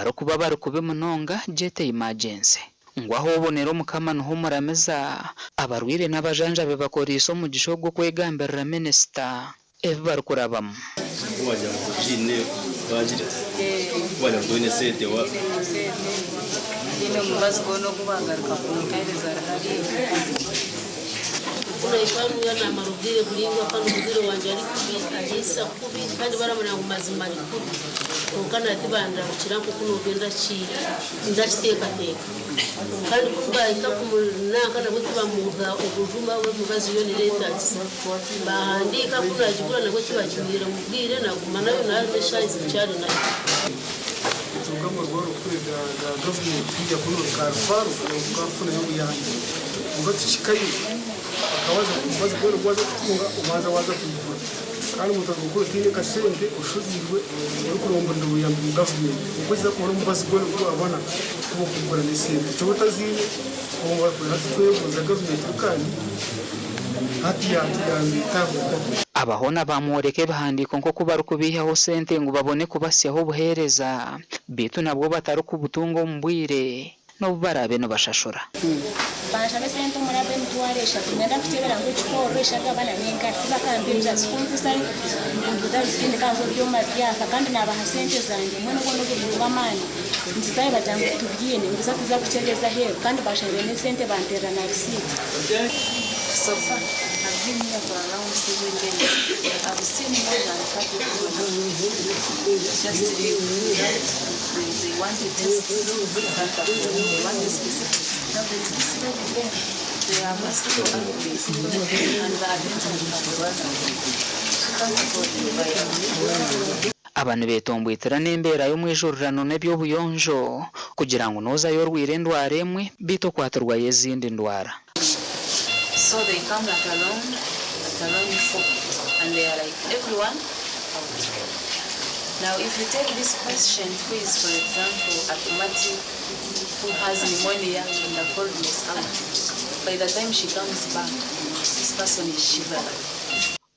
Abarikuba bari kubi munonga, gyete emergency. Ngu ahu obonera Omukama niho omuramiza. Abarwaire n'abajanjabi bakoreise omugisha ogu okwegambirira minisita ebi barikurabamu. Kwonka na tibandarukira nk'oku nooba ndakiteekateeka. Kandi ku baahika nanka nabwo tibamuha obujuma obu emibazi yoona ereetaagisa. Baahandiika ku naagigura nabwo tibagimuhaire mu bwire naaguma nayo n'eshaaha ezi nkyari nayo. Nituruga omu rwaro rukuru rwa gavumenti twija kunu nka rufaro kugira ngu tukafunayo obuyambi. Kwonka tuhikayo bakabaza ngu omubazi gwona ogu waaza kutunga obanza waaza kugura. Kandi omuntu aruga kukora otaine kasente oshobeirwe orikuromborera obuyambi omu gavumenti. Kwonka okiza kubona omubazi gwona ogu wabona kuba okugura n'esente. Ekyo oba otaziine hati twebuuza gavumenti kandi hati yatuyamba eta ahabw'okuba. Aba hoona baamworeka ebihandiiko nk'oku barikubiihaho sente ngu babone kubasyaho obuheereza beitu nabwo batarikubutunga omu bwire. n'obu baraabe nibashashura. Banshaba esente omurabo emitwaro eshatu nyenda kukyebera ngu ekikorwa eshagama na n'enkari tibakampindura zikuntusayo ngu ntazisindika ngu ebyoma byafa kandi nabaha sente zangye mbwenu obwo n'obuzibu bw'amaani ngizayo bagira ngu titubyine ngu za kuza kukyebeza aheeru kandi banshabire n'esente banterera na risiiti. So far I've been here for around 7 days, I've seen more than 30 people just leave without, they want a test, they can't afford, they want a specific. Now there is this lady there, they are mosquito outbreaks and the attention has run away. She can't afford to buy a Aba nibetomboitera n'embeera y'omwijurirano n'eby'obuyonjo kugira ngu noozayo orwaire endwara emwe beitu okwatirwayo ezindi ndwara. So they come at around 4 and they are like, "Everyone out." Now if you take this patient who is, for example, asthmatic, who has pneumonia and the coldness out, by the time she comes back, this person is shivering.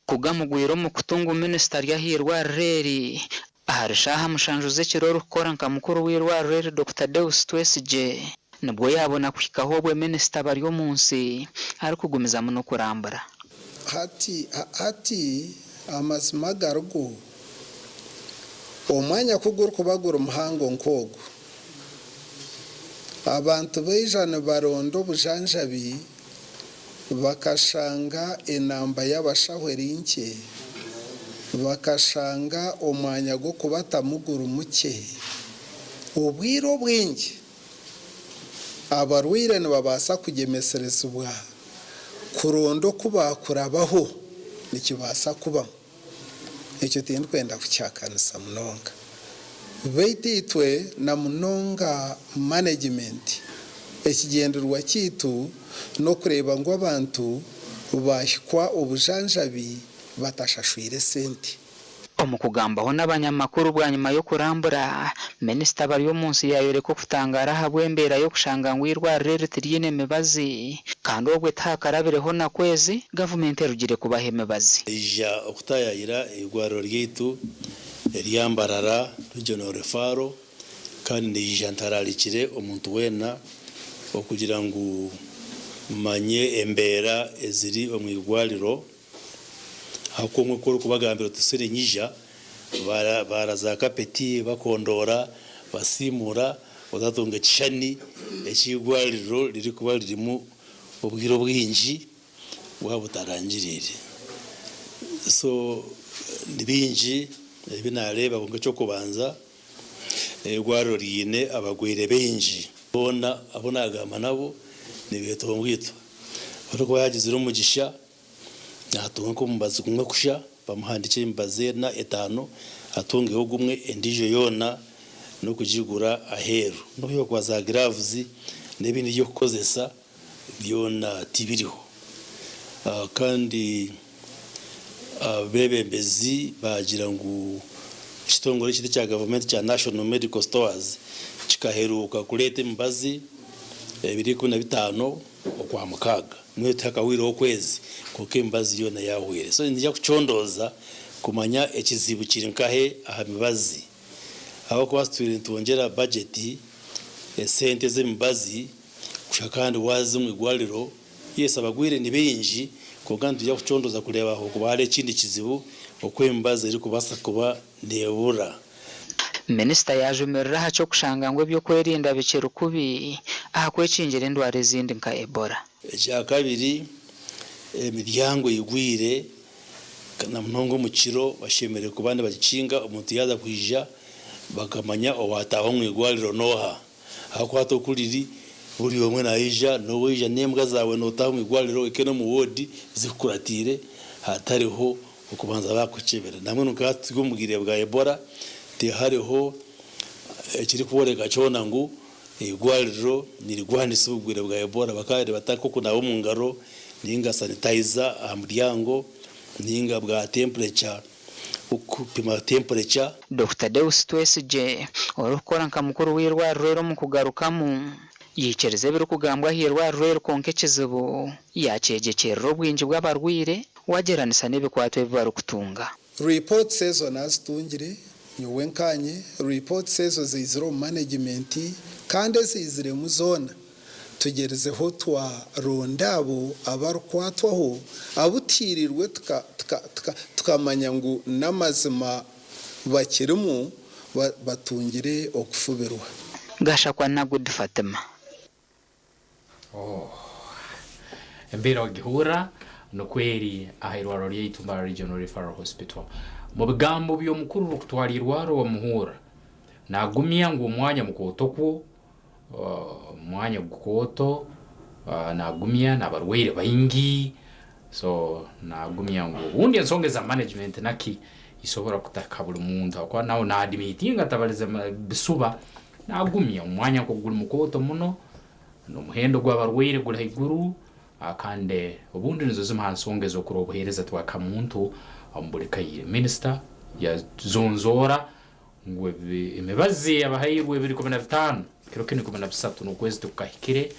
Kugamugwire omu kutu ngu minisita ari ah'eirwariro eri ahari shaaha 7 z'ekiro orikukora nka mukuru w'eirwariro eri Dr Deus Twesigye nibwo yaabona kuhikaho obwe minisita bari omu nsi arikugumizamu n'okurambura. Hati amazima garigo omwanya ku gurikuba guri muhango nk'ogu, abantu baija nibaronda obujanjabi bakashanga enamba y'abashaho eri nkye, bakashanga omwanya gw'okubatamu guri mukye, obwire obwingi abarwaire nibabaasa kugyemeserezibwa kuronda oku baakurabaho nikibaasa kubamu. Ekyo tindikwenda kukihakanisa munonga. Beitu itwe na munonga management ekigyendererwa kyaitu n'okureeba ngu abantu baahikwa obujanjabi batashashwire sente. Omu kugambaho n'abanyamakuru bwanyima y'okurambura, minisita Baryomunsi yaayoreka okutangaara ahabw'embeera y'okushanga ngu eirwariro eri tiriine mibazi kandi obwe tihakarabireho na kwezi gavumenti erugire kubaha emibazi. Naija okutaayayira eirwariro ryaitu erya Mbarara Regional Referral kandi naija ntararikire omuntu weena okugira ngu mmanye embeera eziri omu irwariro. Ahabw'okuba ku orikubagambira oti sire nyija, baara za kapeti bakondoora, basiimuura, otatunga ekishushani eki eirwariro ririkuba ririmu obwire obwingi bwaba butarangiriire. So ni bingi ebi naareeba kwonka eky'okubanza eirwariro riine abarwaire baingi. Boona abu naagamba nabo nibeetongwitwa. Orikuba yaagizire omugisha naatunga nk'omubazi gumwe kusha, bamuhandiikire emibazi ena, etaano, atungeho gumwe, endiijo yoona n'okugigura aheeru. N'obu yaakuba za giraavuzi n'ebindi by'okukozesa byona tibiriho. Kandi abeebembezi baagira ngu ekitongore ekindi ekya gavumenti ekya National Medical Stores kikaheruuka kureeta emibazi ebiro 15 Okwamukaaga. Mbwenu tihakahweireho okwezi kwonka emibazi yoona yaahweire. So niinyija kucondooza kumanya ekizibu kiri nkahe aha mibazi. Ahabw'okuba tutwire nitwongyera bajeti, esente z'emibazi kushusha kandi waaza omu irwariro, yes abarwaire ni baingi kwonka nitwija kucondooza kureeba kuba hariho ekindi kizibu oku emibazi erikubaasa kuba neebura. Minisita yaajumirira aha ky'okushanga ngu eby'okwerinda bikiri kubi aha kwekingira endwara ezindi nka Ebola. Ekyakabiri, emiryango eigwire na munonga omu kiro bashemereire kuba nibagikinga omuntu yaaza kwija bakamanya owaataaha omu irwariro n'oha. Ahakuba hati oku riri buri omwe naija n'obu waija n'embwa zaawe nootaaha omu irwariro ohike n'omu woodi zikukuratiire hatariho okubanza baakukyebera. Nambwenu nka hati turi omu bwire bwa Ebola tihariho ekirikworeka kyona ngu Eirwariro nirirwanisa obugwire bwa Ebola. Bakaba nibatandika okunaaba omu ngaro ninga sanitizer aha muryango ninga bwa temperature, okupima temperature. Dokita Deus Twesigye, orikukora nka mukuru w'eirwariro eri omu kugarukamu, yaikiriza ebirikugambwa aha irwariro eri kwonka ekizibu yaakyegyekyerera obwingi bw'abarwaire wagyeranisa n'ebikwatwa ebi barikutunga. Reports ezo nazitungire nyowe nkanye, reports ezo zaizire omu management kandi ezaiziremu zoona tugyerizeho twaronda abo abarukwatwaho abutiirirwe tukamanya ngu namazima bakirimu batungire okufubirwa. Gashakwa Nagudi Fatima. Oh, embeera ogihurra nikwo eri aha irwariro ryaitu Mbarara Regional Referral Hospital. Mu bigambo by'omukuru orikutwara irwariro Wamuhurra, nagumya ngu omwanya mukooto kwo, omwanya gukooto, nagumya n'abarwaire baingi, so nagumya ngu obundi ensonga eza management naki isobora kutahika buri muntu ahakuba nawe na admitinga atabarize bisuba. Naagumya, omwanya nk'ogu guri mukooto muno, n'omuhendo gw'abarwaire guri haiguru, kandi obundi nizo zimwe ha nsonga ez'okurora obuheereza twa kamuntu omu buri kaire. Minisita yazonzoora ngu emibazi eyabahairwe 2015, kiro kinu 13 n'okwezi tikukahikire,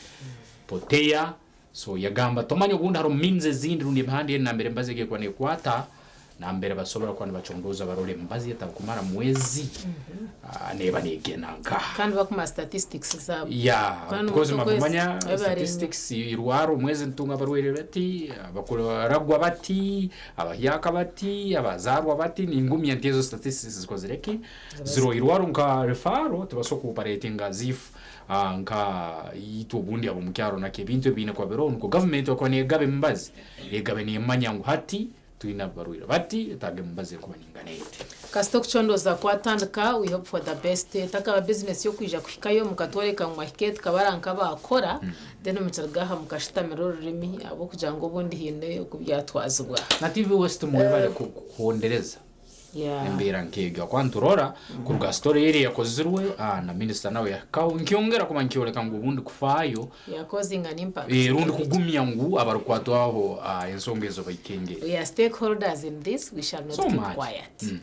poteya, So yagamba, Tomanya obundi haroho means ezindi rundi emihanda endi nambere emibazi egi erikuba nekwata, nambere basobora kuba nibacondooza barole emibazi etarukumara mwezi neeba negenda nkaha. Kandi bakumanya statistics zaabo. Yeah, Kandi because omuntu okwezi manya babe bari statistics irwaro omwezi nitunga abarwaire bati, abakuragwa bati, abahyaka bati, abazaarwa bati, ningumya nti ezo statistics zikozire ki? Ziroho. Irwaro nka referral tibasobora ku operatinga as if Nka itwe obundi ab'omu kyaro nakyo ebintu ebi biine kuba biroho nukwo gavumenti obu ekuba neegaba emibazi, egabe neemanya ngu hati twine abarwaire bati, etaaga emibazi erikuba neingana eti. Kasita okucondooza kwatandika, we hope for the best. Etakaba business y'okwija kuhikayo mukatworeka ngu mwahikayo tukabara nk'abaakora, then mukiruga aha mukashutamira orurimi ahabw'okugira ngu obundi haine oku byatwazibwa. Na TV West mwebale kuhondereza. Embeera nk'egyo ahakuba niturora kuruga story eri eyakozirwe na minisita nawe yahikaho nikyongera kuba nikyoleka ngu obundi kufaayo We are causing an impact. rundi kugumya ngu abarukukwatwaho ensonga ezo baikengere. We are stakeholders in this, we shall not So keep much. quiet.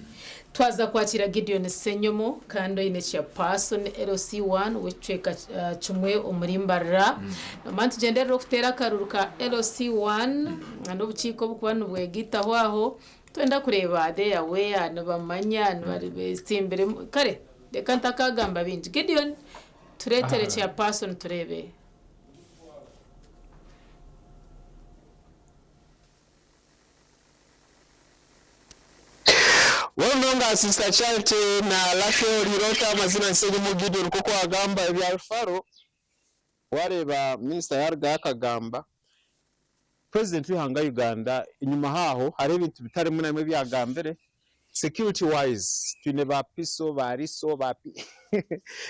Twaza kwakira Gideon Ssenyomo kandi oine chairperson LC1 w'ekicweka kimwe omuri Mbarara. Nomanya nitugyenderera okuteera akaruru ka LC1 n'obukiiko obukuba nibwegaitaho aho. Twenda kureeba they are aware, nibamanya, nibabetsimbiremu, kare reka ntakagamba bingi. Gideon tureetere chairperson tureebe. Well munonga Sister Charity na Lashe oriire ota amazina Nsenyimu Gideon nk'oku wagamba ebya Rufaro Wareeba minisita yarugayo akagamba President w'eihanga Uganda enyima aho hariho ebintu bitari bimwe na bimwe ebi yagambire, security wise twine ba piso, ba riso, ba pi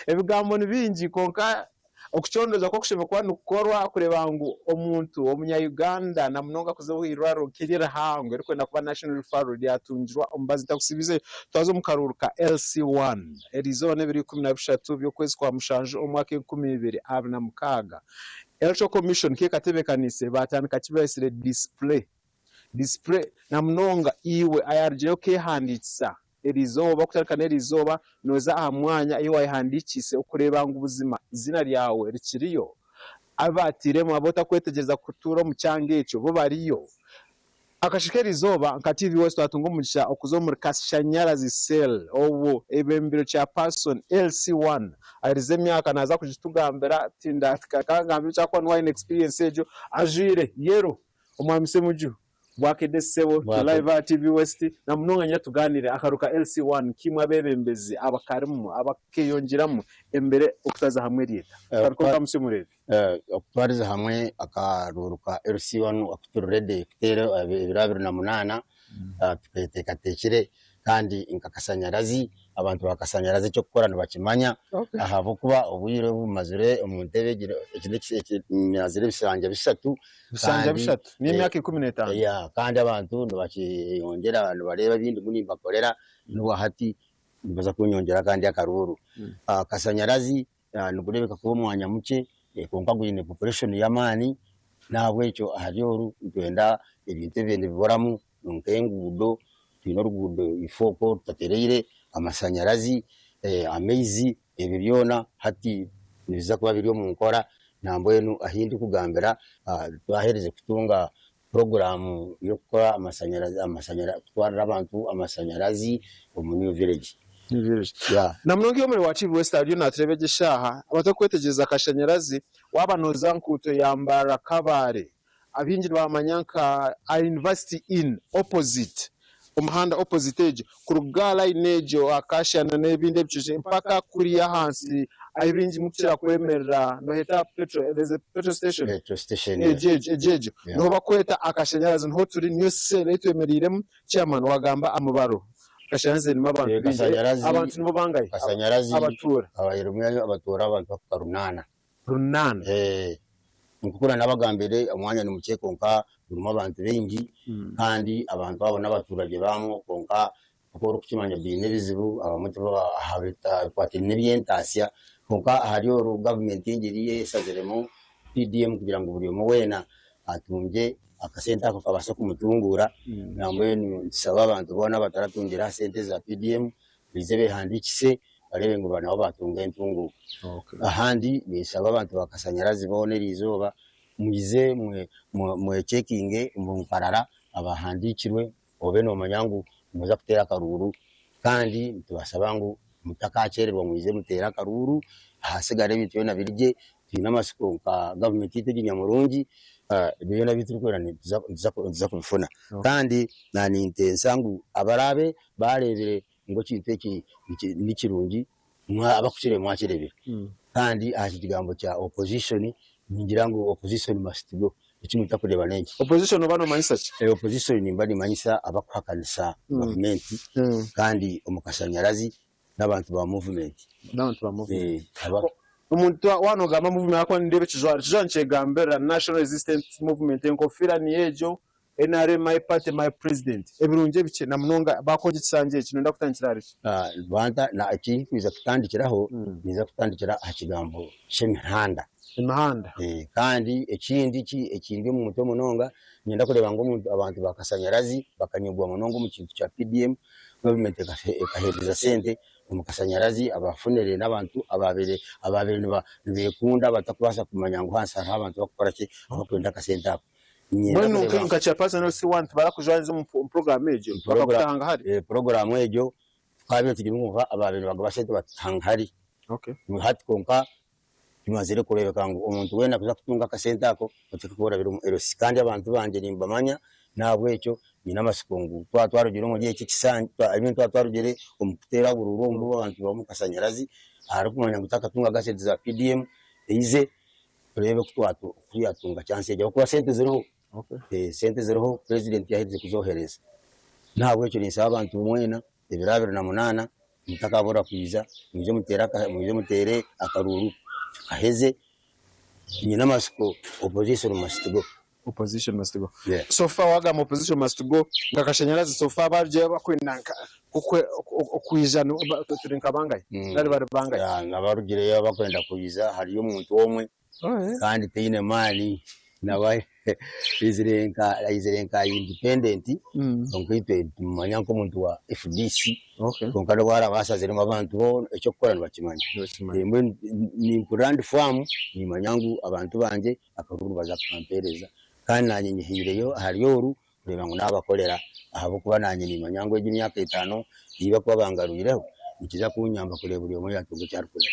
ebigambo ni bingi kwonka okucondooza kw'okushemereire kuba nikukorwa kureeba ngu omuntu omunya Uganda na munonga kuza omu irwariro nk'eri erihango eririkwenda kuba national referral ryatungirwa omubazi ntakusibizeyo twaza omu karuuru ka LC one eriizooba n'ebiro 13 by'okwezi kwa mushanju omwaka 2026. Electoral Commission ku ekatebeekaniise baatandika ki baayetsire display. Display na munonga iwe ayaarugireyo okeehandiikisa eriizooba kutandika n'eriizooba nooza aha mwanya ahu waayehandiikiise okureeba ngu buzima eiziina ryawe rikiriyo. Abu baatairemu abu otakwetegyereza kutuura omu kyanga ekyo bo bariyo. Akasheka erizooba nka TV West twatunga omugisha okuza omuri Kashanyarazi Cell obwo ebembiro Chairperson LC1 aherize emyaka naza kugitugambira tindakangambira ekyakuba niwe ayine experience egyo ajwire yellow Omwami Ssemuju Bwakede ssebo tu live aha TV West namunonga nyine tuganire akaruka LC1 kimwe abebembezi abakarimu abakeyongyeramu embere okutaza hamwe eryeta akaruka nka musyo mureebe. Okutwariza hamwe akaruuru ka LC1 aku turi ready kuteera ebiro 28 tweteekateekire kandi nka Kasanyarazi abantu ba Kasanyarazi eky'okukora nibakimanya ahabw'okuba obwire obu mmazire omu ntebe egi mmazire ebishanja bishatu. Ebishanja bishatu n'emyaka 15. Yeah, kandi abantu nibakyeyongyera nibareeba ebi ndimu nimbakorera n'obwa hati nibaza kunyongyera akandi akaruuru. Kasanyarazi Nigureebeka kuba omwanya mukye kwonka gwine population y'amaani n'ahabw'ekyo ahari oru nitwenda ebintu ebibaire nibiboramu nk'enguudo, twine oruguudo ife okwo rutatereire, amashanyarazi, amaizi ebyo byona hati nibiza kuba biri omu nkora nambwenu ahu ndikugambira twaherize kutunga puroguraamu y'okukora amashanyarazi kutwarira abantu amashanyarazi omu New Village. New Village. Na munonga omuri wa Kivu West ariyo natureeba egi eshaaha abatakwetegyereza akashanyarazi waaba nooza nkuuto ya Mbarara Kabale abaingi nibamanya nka University Inn opposite omuhanda opposite egyo kuruga aha line egyo Acacia n'ebindi ebicweka mpaka kuriya ahansi ahu baingi mukukira kwemerera noheta petrol there's a petrol station Petrol station egyo egyo egyo egyo Yeah. niho bakweta akashanyarazi niho turi niyo cell ei twemereiremu chairman wagamba amubaro akashanyarazi erimu abantu Eh, baingi Kashanyarazi abantu nibo bangahi Kashanyarazi abatuura erimu abatuura abantu bakuhika runaana. Runaana. Eh, nk'oku naabagambire omwanya ni mukye kwonka gurimu abantu baingi kandi abantu abo n'abaturage baamwo kwonka nk'oku orikukimanya baine ebizibu abamwe aha bikwatiraine n'eby'entaasya kwonka ahari oru gavumenti egi eriyo eshaziremu PDM kugira ngu buri omwe weena atungye akasente ako kabaase kumutunguura. Nambwenu nitusaba abantu boona abataratungire aha sente za PDM baije behandiikise bareebe ngu nabo baatunga entunguuka. Ahandi ninshaba abantu ba Kashanyarazi boona eriizooba mwije mwecekinge omu nkarara abahandiikirwe obe noomanya ngu nooza kuteera akaruuru kandi nitubashaba ngu mutakaakyererwa mwije muteere akaruuru ahasigara ebintu byona biri gye. Twine amatsiko nka gavumenti yaitu egi nyamurungi ebyo byona ebi turikwenda nituza kubifuna kandi nanintensa ngu abaraabe baareebire ngu ekintu eki nikirungi abakukireeba mwakireebire kandi aha kigambo kya opposition ningira ngu opposition must go eki mutakureeba n'enki. Opposition oba nomanyisa ki? Opposition nimba nimanyisa abakuhakanisa gavumenti kandi omu kashanyarazi n'abantu ba movement. N'abantu ba movement. Omuntu waaba nogamba movement ahakuba nindeeba ekijwaro, ekijwaro nikyegambirira National Resistance Movement enkofiira niyo egyo Nrm my party my president ebirungi ebikye namunonga bakwongya ekisanja eki noyenda kutandikira ahari ki? Banta ekindikwija kutandikiraho ninza kutandikira aha kigambo ky'emihanda. Emihanda. Kandi ekindi ekindi omu mutwe munonga niinyenda kureeba ngu abantu ba Kashanyarazi bakanyigwa munonga omu kintu kya PDM, gavumenti ekaheereza sente omu Kashanyarazi abafunire n'abantu abaabaire abaabaire nibekunda batakubaasa kumanya ngu ahansi hariho abantu abakukora ki abakwenda akasente ako. Mbwenu nka chairperson LC1 tibarakujwaniza omu puroguraamu egyo bakakuta hangahari? Puroguraamu egyo tukaabaire tugirimu kwonka abaabaire nibagaba sente batuta hangahari. Hati kwonka kimazire kureebeka ngu omuntu weena kuza kutunga akasente ako oteekwa kuba orabire omu LC kandi abantu bangye nimbamanya n'ahabw'ekyo nyine amatsiko ngu twaba twarugire omuri eki ekisanja I mean twaba twarugire omu kuteera oburuuru omu abantu b'omu kashanyarazi aharikumanya ngu takatungaga sente za PDM eize tureebe oku twatunga chance egyo ahabw'okuba sente ziriho, sente ziriho purezidenti yaherize kuzohereza. N'ahabw'ekyo ninsaba abantu mwena ebiro 28 mutakabura kwija mwije muteere muteere akaruuru tukaheze. Nyine amatsiko opposition must go. Opposition must go. So far wagamba opposition must go nka kashanyarazi so far abarugyeyo abakwenda nka okwija turi nka bangahi nari bari bangahi? Abarugireyo abakwenda kwija hariyo omuntu omwe kandi taine maani nawe aizire nka aizire nka independent kwonka itwe nitumumanya nk'omuntu wa FDC kwonka n'obu araabe ashaziremu abantu bo eky'okukora nibakimanya. Mbwenu nimpurira ndi faamu nimanya ngu abantu bangye akaruru nibaza kukampeereza kandi naanye nyehaireyo ahari oru. kureeba ngu naabakorera ahabw'okuba naanye niimanya ngu egi emyaka etaano ei barikuba bangarwireho nikiza kunyamba kureeba buri omwe yaatunga eki arikwenda.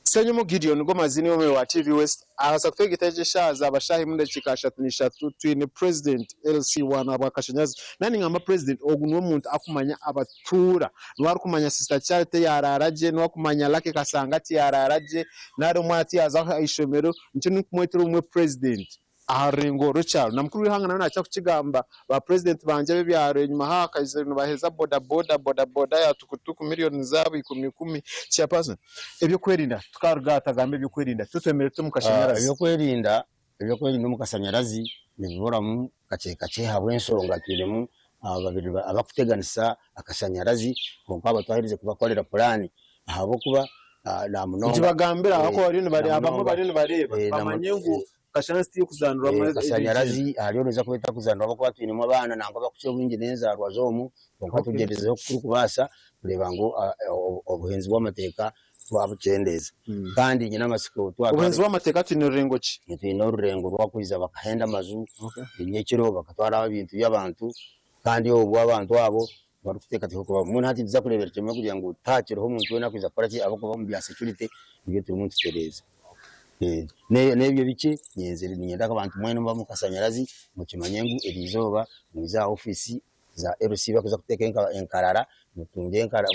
Ssenyomo Gideon nigo maziina omwe wa TV West arabaasa kutwegeta egi eshaaha zaaba shaaha emwe nedakiika 33 twine president LC1 ahabwa Kashanyarazi nani ningamba president ogu niwe muntu akumanya abatuura niwe arikumanya sister Charity yaraara gye niwe arikumanya Lucky Kasangati yaraara gye nari omwana tiyaza aha ishomero nikyo ndikumwetera obumwe president aha rurengo rw'ekyaro na mukuru w'eihanga nawe nakira kukigamba ba president bangye ab'ebyaro enyima aha hakaija nibaheereza boda boda boda boda ya tukutuku million zaabo ikumi ikumi chairperson eby'okwerinda tukaruga aha twagamba eby'okwerinda itwe twemereire tuta omu kashanyarazi? Eby'okwerinda eby'okwerinda omu kashanyarazi nibiburamu kakye kakye ahabw'enshonga twinemu babiri abakuteganisa akashanyarazi kwonka abo twaherize kubakorera puraani ahabw'okuba namunonga Ngibagambire ahakuba bariyo nibareeba abamwe bariyo nibareeba bamanye ngu Kashanyarazi tiyekuzanirwamu ebintu. Kashanyarazi hariyo noija kuba etakuzanirwamu ahabw'okuba twinemu abaana nangwa abakukira obwingi n'enzaarwa z'omu kwonka tugyezeho oku turikubaasa kureeba ngu obuhenzi bw'amateeka twabukyendeeza kandi nyine amatsiko Obuhenzi bw'amateeka twine rurengo ki? Twine orurengo rw'okwija bakahenda amaju nyekiro bakatwaraho ebintu by'abantu kandi obwo abantu abo barikuteekateeka kuba mbwenu hati nituza kureebera kimwe kugira ngu tihaakiriho omuntu weena arikwija kukora ki ahabw'okuba omu bya security nibyo turimu nitutereeza. N'ebyo bikye nyenzire niinyenda ngu abantu mwena omu Kashanyarazi mukimanye ngu eriizooba mwije aha ofiisi za LC barikuza kuteeka enkarara mutunge enkara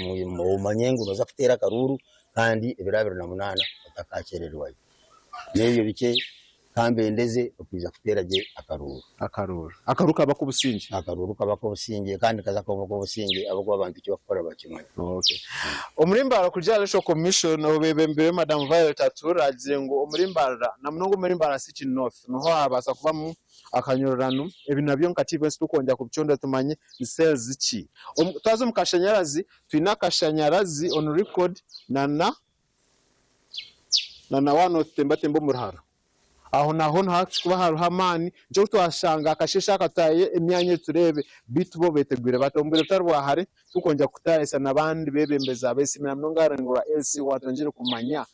omanye ngu nooza kuteera akaruuru kandi ebiro 28 otakakyerererwayo. N'ebyo bikye Ka mbendeze okwija kuteera gye akaruuru. Akaruuru. Akaruuru kaba ak'obusingye? Akaruuru kaba ak'obusingye kandi nikaza kuba ak'obusingye ahabw'okuba abantu eki barikukora nibakimanya. Okay. Omuri Mbarara kurugiirira ahari Electoral Commission obwebembirwe Madam Violet Atura agizire ngu omuri Mbarara na munonga omuri Mbarara City North niho habaasa kubamu akanyururano. Ebi nabyo nka TVS turikwongyera kubicondoza tumanye ni cells ki. Twaza omu kashanyarazi, twine akashanyarazi on record na na na na waaba nootembatemba omu ruharo. Aho naho nihakuba hariho amaani, nikyo obu twashanga akasheeshe aka tutaahe emyanya egi tureebe beitu bo beetegwire bata. Omu bwire butari bwa hare turikwongyera kutaahisa n'abandi beebembezi abeesiimire na munonga aha rurengo rwa LC owaatongyire kumanya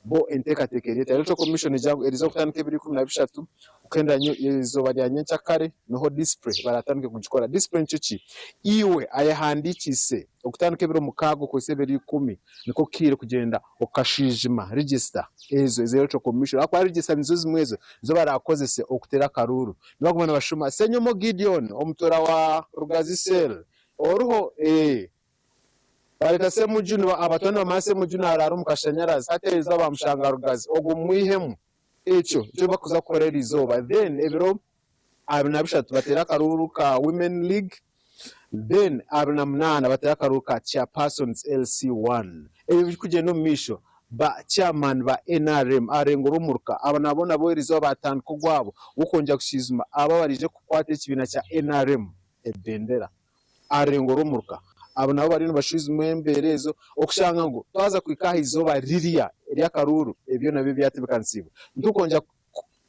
bo enteekateeka eri eta. Electoral Commission negira ngu eriizooba kutandika ebiro 13 kuhendera eizooba rya nyenkyakare niho display baraatandike kugikora. Display nikyo ki? Iwe ayehandiikiise okutandika ebiro 6 okuhitsya ebiro 10 Nikwo kiire kugyenda okashwijima register ezo eza Electoral Commission ahakuba register nizo zimwe ezo nizo barakozese okutera akaruuru. Nibaguma nibashuma Ssenyomo Gideon omutuura wa Rugazi Cell oriho eeh bareeta Ssemuju abatuura nibamanya Ssemuju naraara omu kashanyarazi hati erizooba bamushanga Rugazi ogwo mumwihemu ekyo nikyo bakuza kukora erizooba then ebiro 23 bateere akaruuru ka Women League then 28 bateere akaruuru ka Chairpersons LC one. Ebyo birikugyenda omu maisho, ba Chairman ba nrm aha rurengo rw'omuruka aba nabo nabo erizooba baatandika ogwabo gw'okwongyera kushwijuma abo abaraije kukwata ekibiina kya nrm ebendera aha rurengo rw'omuruka. Abo nabo bariyo nibashwijuma embeera ezo okushanga ngu twaza kuhika aha izooba ririya ery'akaruuru ebyo nabyo byatebeekanisiibwe. Nitukwongyera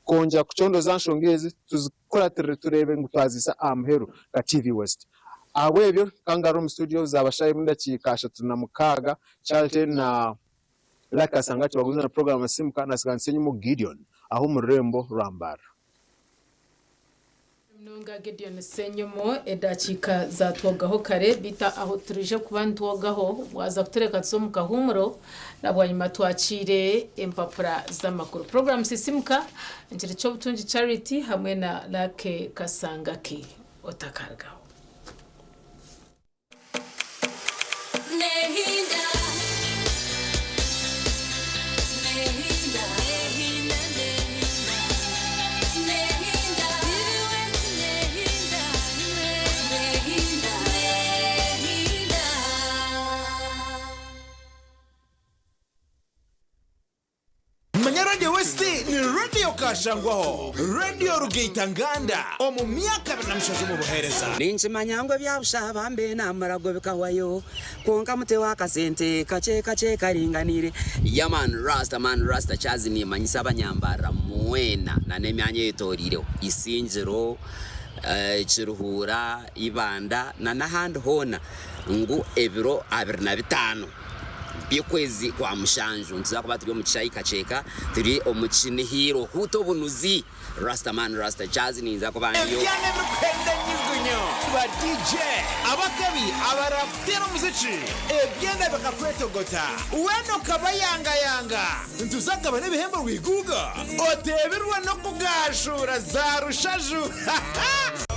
Kwongyera kucondoza aha nshonga ezi, tuzikuratirire tureebe ngu twaziisa aha muheru nka TV West. Ahabw'ebyo, kangarure omu studio zaaba shaaha emwe n'edakiika 36, Charity na Lucky Kasangati bagumize na puroguraamu Simuka na Siganisa Enyima Gideon aha omu rurembo rwa Mbarara. Munonga Gideon Ssenyomo, edakiika zatwogaho kare beitu aho turije kuba nitwogaho waaza kutureka tuze omu kahuumuro na bwanyima twakiire empapura z'amakuru. Puroguraamu Sisimuka, nkiri Kyobutungi Charity hamwe na Lucky Kasangaki. Otakarugaho. Manya Radio West ni Radio Kashangwaho, Radio Rugaita Nganda omu myaka 27 omu buheereza. Ninkimanya ngu ebya busha bambe n'amarago bikahwayo, kwonka muteho akasente kakye kakye karinganiire. Yeah man Rasta man Rasta Chazi nimanyisa abanyambarira mwena na n'emyanya eyetoreireho Isingiro, Kiruhura, Ibanda na n'ahandi hoona ngu ebiro 25. by'okwezi kwa mushanju. Nituza kuba turi omu kishaayi Kakyeka, turi omu Kinihiro Huuta Obunuzi. Rasta man Rasta Jazz ninza kuba ndiyo. Ebyana ebirikuhenda enyugunyu, ba DJ abakabi abarakuteera omuziki, ebyana bikakwetogota, weena okabayangayanga. Nituza kugabana ebihembo rwiguuga, oteebirwe n'okugaashuura za rushaju.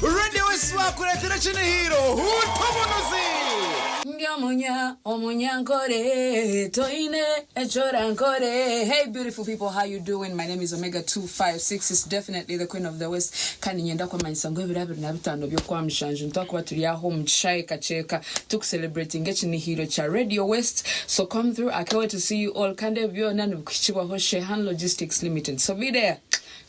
Radio West baakureetera ekinihiiro Huuta Obunuzi! Ndi omunya omunyankore toine ekyorankore hey beautiful people how you doing my name is omega 256 it's definitely the queen of the west kandi nyenda kwamanyisa ngu ebiro 25 by'okwamushanju nitwakuba turi aho omu kishaayi kakyeka tukucelebratinga ekinihiiro kya radio west so come through I can't wait to see you all kandi ebi byona nibikuhikibwaho Shehan Logistics Limited so be there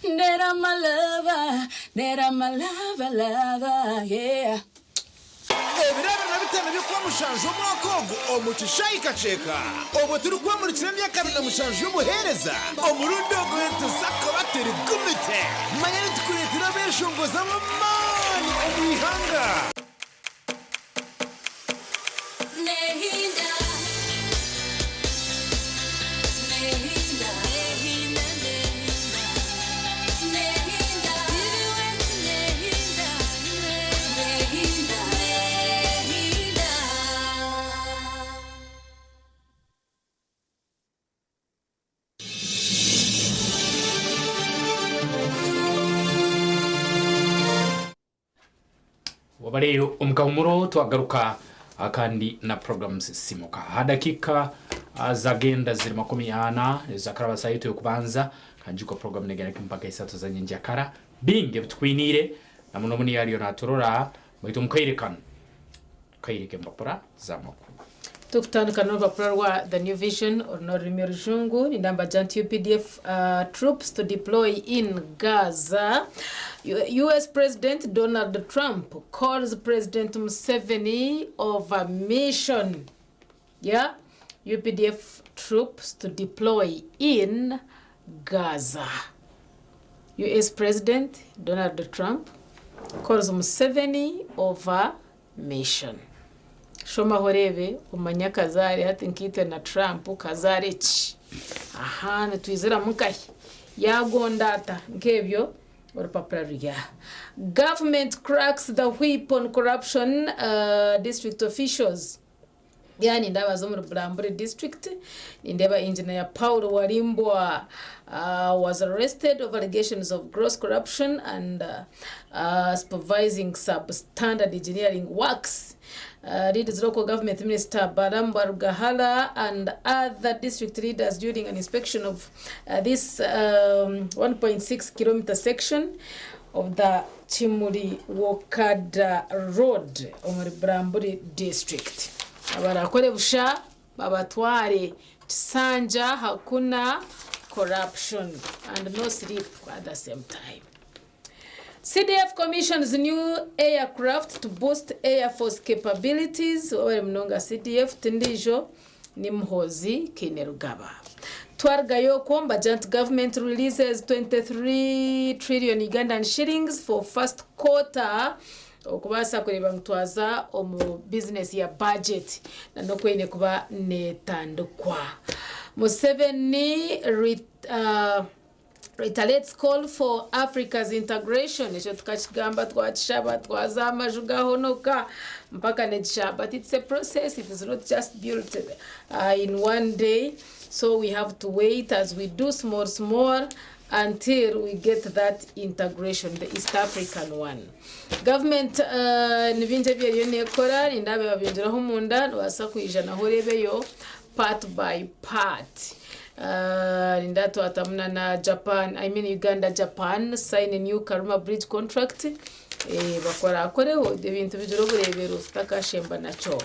Ndera my lover, ndera my lover, lover, yeah. Ebiro 25 by'Okwamushanju omwaka ogu omu kishaayi Kakyeka, obwo turikwemurikira emyaka 27 y'obuheereza, omurundi ogu nituza kuba turi gumite. Manya nitukureetera abeeshongozi ab'amaani omu ihanga. Wabare omu kahumuro twagaruka kandi na programs simuka aha dakika zagenda ziri 40 ezakaraba saa yitu yokubanza kanjiko program negenda mpaka isatu za nyenjakara bingi ebitukwiniire na muno muni yariyo naturora baitu omukaire kanu kaire k'empapura z'amakuru. Tukutandika n'orupapura rwa The New Vision oru n'orurimi orujungu nindamba Giant UPDF uh, troops to deploy in Gaza. US President Donald Trump calls President Museveni over mission. Yeah? UPDF troops to deploy in Gaza. US President Donald Trump calls Museveni over mission. Shomaho oreebe omanye akazaare hati nkaitwe na Trump kazaare ki? Aha nitwiziramu nkahi? Yaagonda ata? Nk'ebyo orupapura ruri aha. Government cracks the whip on corruption uh, district officials. Ya nindeeba aza omuri Bulambuli district, nindeeba Engineer Paul Walimbwa uh, was arrested over allegations of gross corruption and uh, uh, supervising substandard engineering works. Uh, leads local government minister Balaam Barugahara and other district leaders during an inspection of uh, this um, 1.6 kilometer section of the Kimuri Wokada Road omuri Bulambuli district. Abarakore busha babatware kisanja hakuna corruption and no sleep at the same time. CDF commissions new aircraft to boost Air Force capabilities. Wabare munonga CDF tindijo ni Muhoozi Kainerugaba. Twarugayo okwo Mbajant government releases 23 trillion Ugandan shillings for first quarter okubaasa kureeba ngu twaza omu business ya budget na n'oku eine kuba netandikwa. Museveni uh, Retalates call for Africa's integration ekyo tukakigamba twakishaba twaza aha maju gahonoka mpaka negisha but it's a process it is not just built uh, in one day so we have to wait as we do small small until we get that integration the East African one government uh, nibingi ebi eriyo nekora nindabe babingireho omunda nobaasa kwija naho orebeyo part by part Ninda twatamu na na Japan, I mean Uganda Japan sign a new Karuma bridge contract eh, bakorakoreho ebintu bigira obureebero tutakashemba nakyo.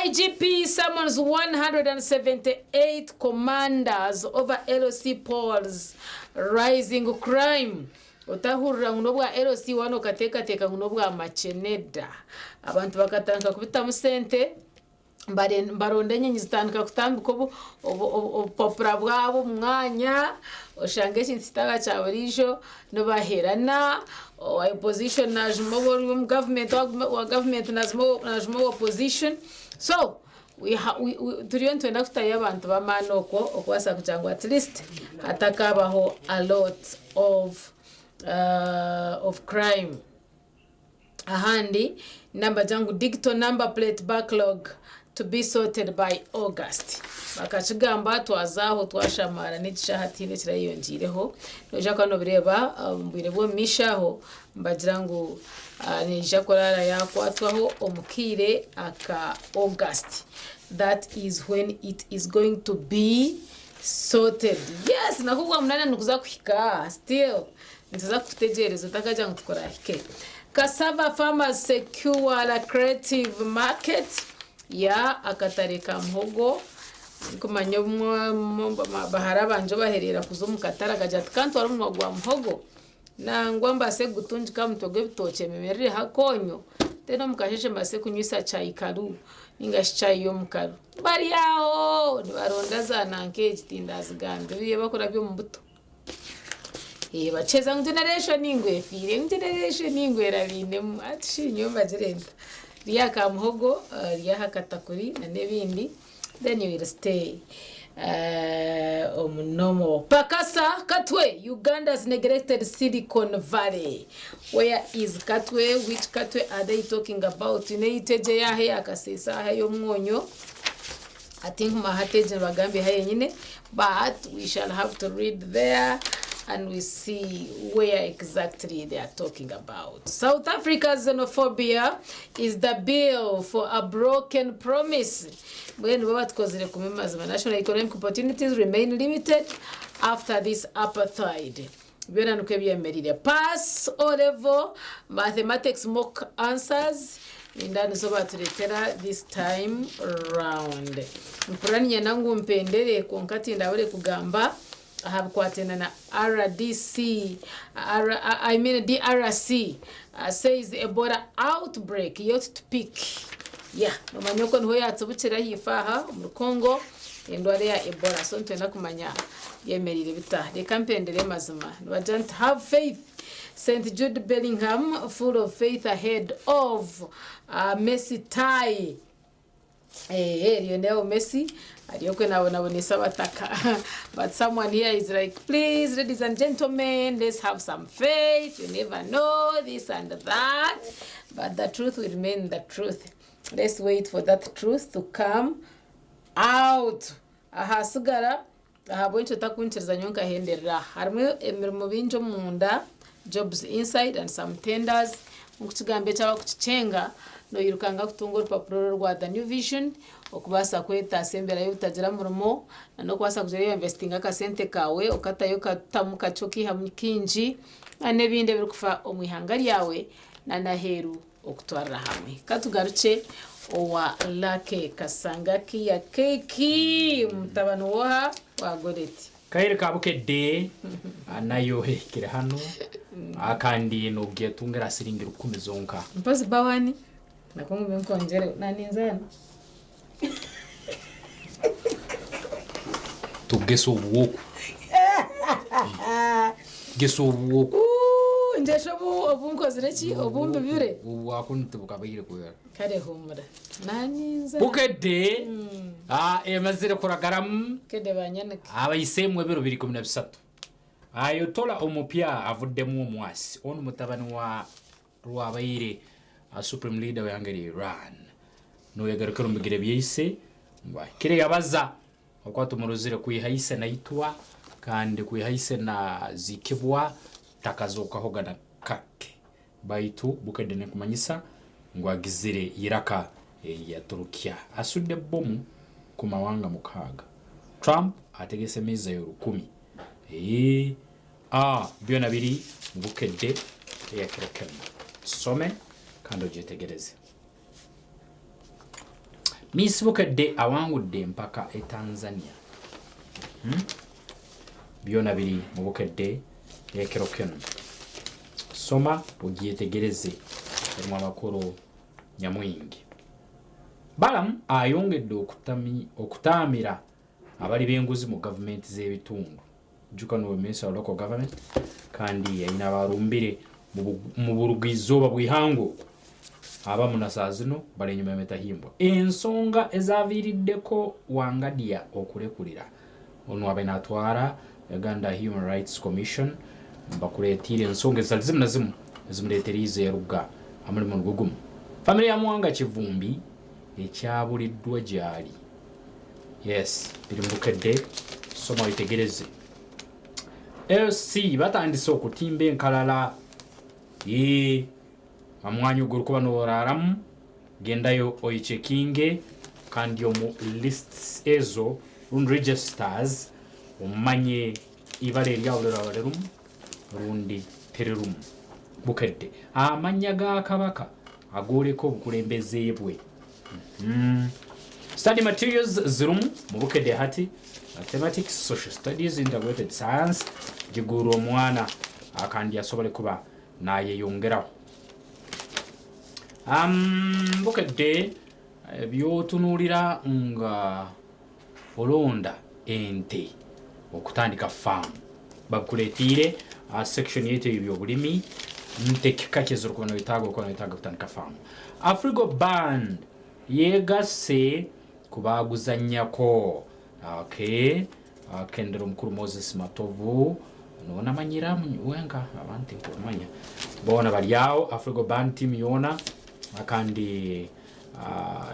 IGP summons 178 commanders over LC polls rising crime. Otahurira ngu n'obwa LC waana okateekateeka ngu n'obwa Makyeneda. Abantu bakatandika kubitamu sente. Nibaronda enyonyi zitandika kutambika obupapura bwabo omu mwanya, oshanga ekintu kitaba kya buriijo, nibaherana, owa opposition najuma ori omu gavumenti, owa gavumenti najuma owa opposition. So, Turiyo nitwenda kutayo abantu b'amaani okwo okubaasa kugira ngu at least hatakabaho a lot of crime. Ahandi nambagira ngu digital number plate backlog to be sorted by August. Bakakigamba twazaaho twashamaara n'ekishaha tihaine ekirayeyongyeireho. Noija kuba nobireeba omu bwire bw'omu maisho aho nibagira ngu neija kuraara yakwatwaho omu kaire aka August. That is when it is going to be sorted. Yes, nahwo Ogwamunaana niguza kuhika still nituza kutegyereza otakagira ngu tikurahike. Cassava farmers secure creative market ya akatare ka muhogo. Ndikumanya obumwe bahara bangye obahereera kuza omu katare akagira ati kantware omunwa gwa muhogo nangwa mbaase kugutungika aha mutwe gw'ebitookye memerereho akonyo then omu kasheeshe mbaase kunywisa chai karu ninga shi chai y'omukaru. Bari aho nibaronda za nanka egi tindazigambire ei bakurabya omu buto. Bakyeza ngu generation ngu efiire ngu generation ngu erabainemu hati shi nyowe mbagire nta rya aka muhogo rya aha katakuri n'ebindi then you will stay omu normal. Pakasa Katwe, Uganda's neglected Silicon Valley. Where is Katwe? Which Katwe are they talking about? Neyitegye yaha eyakasesa aha ey'omwonyo. I think Mahateje nibagambye ha yenyine, but we shall have to read there and we see where exactly they are talking about. South Africa's xenophobia is the bill for a broken promise. Mbwenu bo batukozire kubi mazima. National economic opportunities remain limited after this apartheid. Byona nikwo byemereire. Pass O level mathematics mock answers ninda nizo baturetera this time round. Mpurira niinyenda ngu mpendere kwonka tindabure kugamba aha bikwatiraine na RDC, R, I mean DRC says Ebola outbreak yet to peak. Yeah, nomanya okwo niho yatsibukire ahaifo aha omuri Congo endwara eya Ebola. So nitwenda kumanya byemereire bita. Reka mpendere mazima. Nibagira nti have faith. St Jude Bellingham full of faith ahead of Messi tie. Eh, Lionel Messi ariyo kwenabonabonesa abataka. But someone here is like, please, ladies and gentlemen, let's have some faith. You never know this and that. But the truth will remain the truth. Let's wait for that truth to come out. Ahasigara ahabw'enki otakunkiriza nyowe nkahenderera harimu emirimo bingi omunda jobs inside and some tenders nk'okukigambo eki abakukikyenga noirukanga kutunga orupapuro oru orwa the new vision okubaasa kwetaasa embeera y'obutagira murimo na n'okubaasa kugira oinvestinga akasente kaawe okatayo okatamu kakye okaihamu kaingi na n'ebindi ebirikufa omu ihanga ryawe na n'aheeru okutwarira hamwe. Katugarukye owa Lucky Kasanga Kia Keeki mutabani woha wa Goreti. Kaire ka Bukedde nayo ehikire hanu kandi nogetungira siringi rukumi zonka. Mpozi bawani nako ngume nkwongyere naninza hanu. Tugese obuwoku. Gesa obuwoku. Ngyesha obu obu nkozire ki obu mbibire. Obwako nitibukabaire kwera. Kare humura. Naninza. Bukedde emazire kuragaramu Bukedde banyanike. abayiseemu ebiro biri 13. Ayatollah omupya avuddemu omwasi onu mutabani wa rwabaire Supreme Leader w'ihanga rya Iran noyagarukira omu bigere byaise ngu ahikire yabaza oku atumurozire kwiha ise naitwa kandi kwiha ise naziikibwa takazokahoga na kake baitu Bukedde nekumanyisa ngu agizire iraka eyaturukya asudde bomu ku mawanga mukaaga. Trump ategese mizayo 1000. Eee, a byona biri mu Bukedde ey'ekiro kinu. Tusome kandi ogyetegereze. Miss Bukedde awangudde empaka e Tanzania. Byona biri mu Bukedde ey'ekiro kinu. Soma ogyetegereze erimu amakuru nyamwingi. Balaam ayongedde okutaamira abali b'enguzi mu gavumenti z'ebitundu. Juka nuwe minisita wa local government kandi yayina abarumbire mu burugwa izooba bw'ihanga okwo. Abamu na saa zino bali enyuma y'emitahimbwa. Ensonga ezaviiriddeko Wangadya okulekulira onu abaire natwara Uganda Human Rights Commission bakureetiire ensonga ezitari zimu na zimu ezimureeteriize yaruga aha murimo nigwo gumu. Famire ya Muwanga Kivumbi ekyaburiddwa gyali. Yes, biri mu Bukedde, soma wetegereze. LC batandise okutimba enkalala. Eeh, omwanya ogu orikuba noraaramu gendayo oyechekinge kandi omu lists ezo rundi registers omanye ibara eryawe riraba rirumu rundi tirirumu. Bukedde amannya ga Kabaka agooreka obukulembeze bwe. Study materials zirimu mu Bukedde hati, Mathematics, Social Studies, Integrated Science, giguurwe omwana kandi asobole kuba nayeyongeraho. Bukedde byotunuulira nga olonda ente okutandika faamu babikureetiire aha section yaitu ey'ebyobulimi nte kika ki ezorikuba noyetaaga okuba noyetaaga kutandika faamu. Afrigo Band yegasse ku baaguzannyako. Okay, Kendera omukuru Moses Matovu niwe namanyira wenka abandi tinkumanya. Boona bari aho Afrigo Band team yoona kandi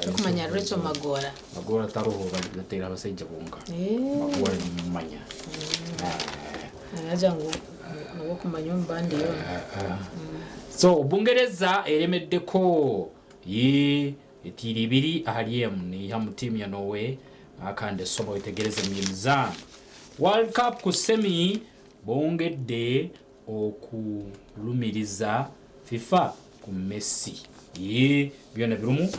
Orikumanya Rachel Magoola? Magoola taroho bateire abasaija bonka. Magoola nimumanya. Naragira ngu niwe okumanya omu bandi yoona. So Bungereza eremeddeko yii etiire ibiri ahari emu neiha omu tiimu ya Norway kandi esoma oyetegereze omu by'emizaano. World Cup ku semi bongedde okulumiriza FIFA ku Messi. Yii byona birimu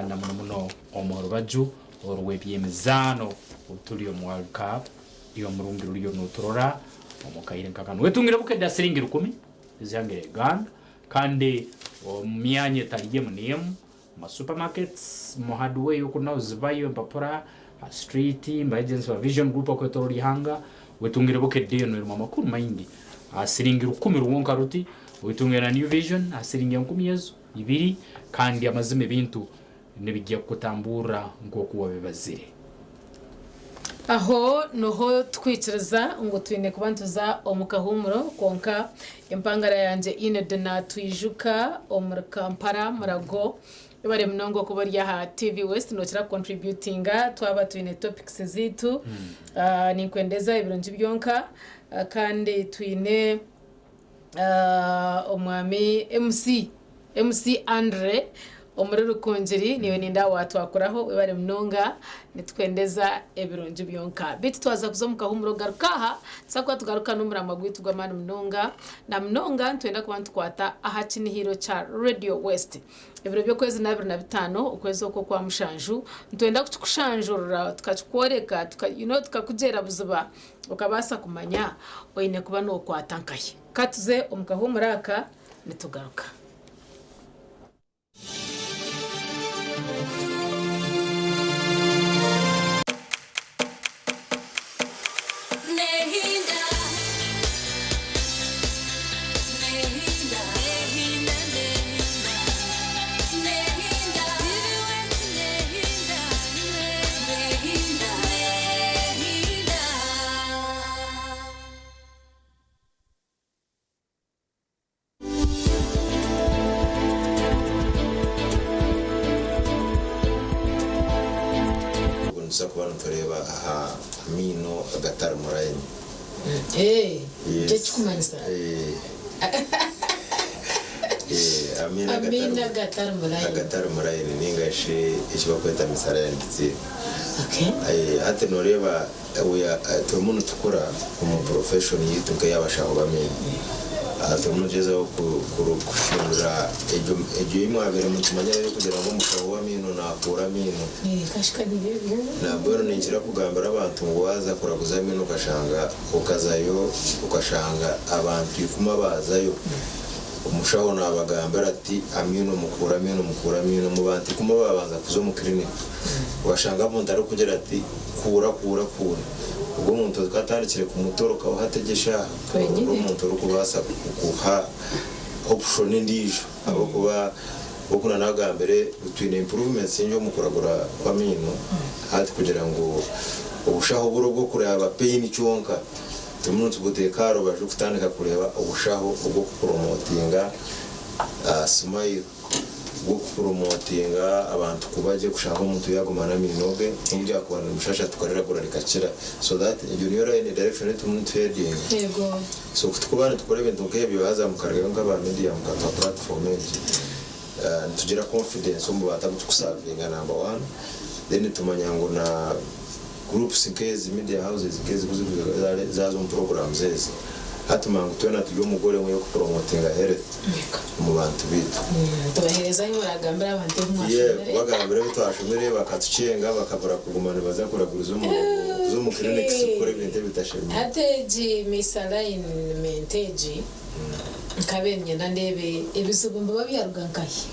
na muno muno omu rubaju orw'eby'emizaano obu turi omu World Cup y'omurungi ruriyo noturora omu kaire nka kanu. Wetungire Bukedde siringi rukumi ez'ihanga erya Uganda kandi omu myanya etari emu n'emu Omu supermarkets, omu hardware oku naho zibayo empapura, aha street, omu ba agents ba Vision Group okwetoroora eihanga, wetungire Bukedde enu erimu amakuru maingi. Aha siringi rukumi rwonka ruti, wetungire na New Vision aha siringi enkumi ezo ibiri kandi amazima ebintu nibigya kukutamburra nk'oku wabibazire. Aho niho tukwikiriza ngu twine kuba nituza omu kahuumuro kwonka empangara yangye Enid natwijuka omuri Kampala Murago. Webare munonga okuba ori aha TV West nokira ku contributinga twaba twine topics zaitu. Ninkwendeza ebirungi byonka kandi twine Omwami MC, MC Andre omuri Rukungiri niiwe nindeeba waatwakuraho webare munonga nitukwendeza ebirungi byonka. Beitu twaza kuza omu kahuumuro garuka aha tuza kuba tugaruka n'omuramwa gwaitu gw'amaani munonga na munonga nitwenda kuba nitukwata aha kinihiro kya Radio West. Ebiro by'okwezi n'abiri na bitaano okwezi oku okwa mushanju nitwenda kukikushanjurira tukakikworeka tuka you know tukakugyera buziba Okabaasa kumanya oine kuba nookwata nkahi? Ka tuze omu kahuumuro aka nitugaruka. Obu nituza kuba nitureeba aha maino agatari mu layini. Nikyo kirikumanyisa Amaino agatari mu layini. Agatari mu layini ninga shi eki barikweta misaligned teeth. Hati noreeba turimu nitukura omu profession yaitu nk'ey'abashaho b'amaino. Turimu nitugyezaho kuhindura egyo ei mwabaire mutumanya y'okugira ngu omushaho w'amaino naakuura amaino. Nambwenu ninkira kugambira abantu ngu waaza kuraguza amaino okashanga okazayo okashanga abantu ikumi abaazayo, omushaho naabagambira ati, Amaino mukuure, amaino mukuure, amaino. Omu bantu ikumi abaabanza kuza omu kiriniki, okashanga omuntu arikugira ati, Kuura, kuura, kuura. Ogwo omuntu okatandikire kumutorokaho hati egi eshaaha, ori omuntu orikubaasa kukuha opushoni endiijo ahabw'okuba. Nk'oku nanagambire twine improvements nyingi omu kuragura kw'amaino hati kugira ngu obushaho buri obw'okureeba pain kyonka turimu nitubuteeka aha rubaju kutandika kureeba obushaho obw'okupromotinga smile, obw'okupromotinga abantu kuba gye kushanga omuntu yaaguma n'amaino ge n'obu ryakuba nirimushasha tukariragura rikakira so that egyo niyo line direction ei turimu nituheadinga. So ku turikuba nitukora ebintu nk'ebyo haza mukarugayo nk'aba media mukatuha platform egi, nitugira confidence omu bantu abu turikusavinga number one, then tumanya ngu na groups nk'ezi, media houses nk'ezi ku zirikuza zaaza omu programs ezi, hati tumanya ngu twena turi omu goal emwe y'okupromotinga health omu bantu baitu. Tubaheereza ahu muragambira abantu ebi Yeah, mwashomire. kubagambira ebi twashomire bakatucenga bakabura kuguma nibaza kuraguriza omu kuza omu clinics kukora ebintu ebitashemeire. Hati egi misalignment egi nkabaire niinyenda ndeebe ebizibu nibiba byaruga nkahi?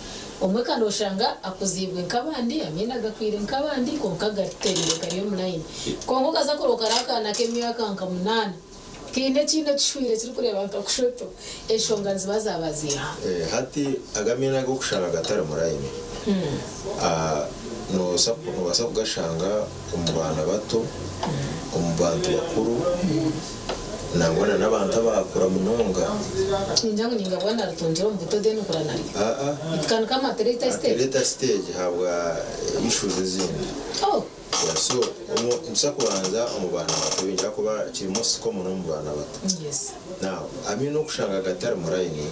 Omwe ka noshanga akuziibwe nk'abandi, amaino agakwire nk'abandi kwonka gatereire gari omu layini. Kwonka okaza kureeba kari akaana k'emyaka nka munaana Kaine ekiine ekishwire kirikureeba nka kushoto, enshonga niziba zaaba ziiha? Hati ago amaino ag'okushanga gatari mu layini, noobaasa kugashanga omu baana bato, omu bantu bakuru, nangwa na n'abantu abaakura munonga. Ningira ngu ningabwa naritungire omu buto then nkura naryo. It can come at later At stage? later stage ahabwa issues ezindi. Oh! Yeah, so omu nituza kubanza omu baana bato bingi ahakuba kiri most common omu baana bato. Yes. Now, amaino okushanga gatari mu line,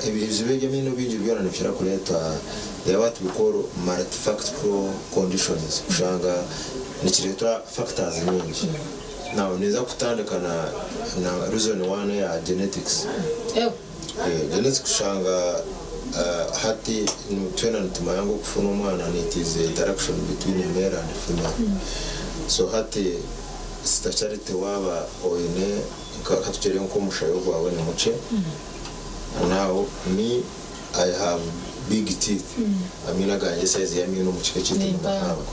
ebizibu eby'amaino bingi byona nibikira kureetwa they are what we call multifactorial conditions, kushanga nikireetwa factors nyingi. Now, ninza kutandika na na reason one eya genetics. Ew. Genetics kushanga hati twena nitumanya ngu okufuna omwana it is a interaction between a male and female. So hati Sister Charity waaba oine nka katugire nk'omushayo gwawe ni mukye, now me I have big teeth, amaino agangye size y'amaino omu kika ekyaitu ni mahango.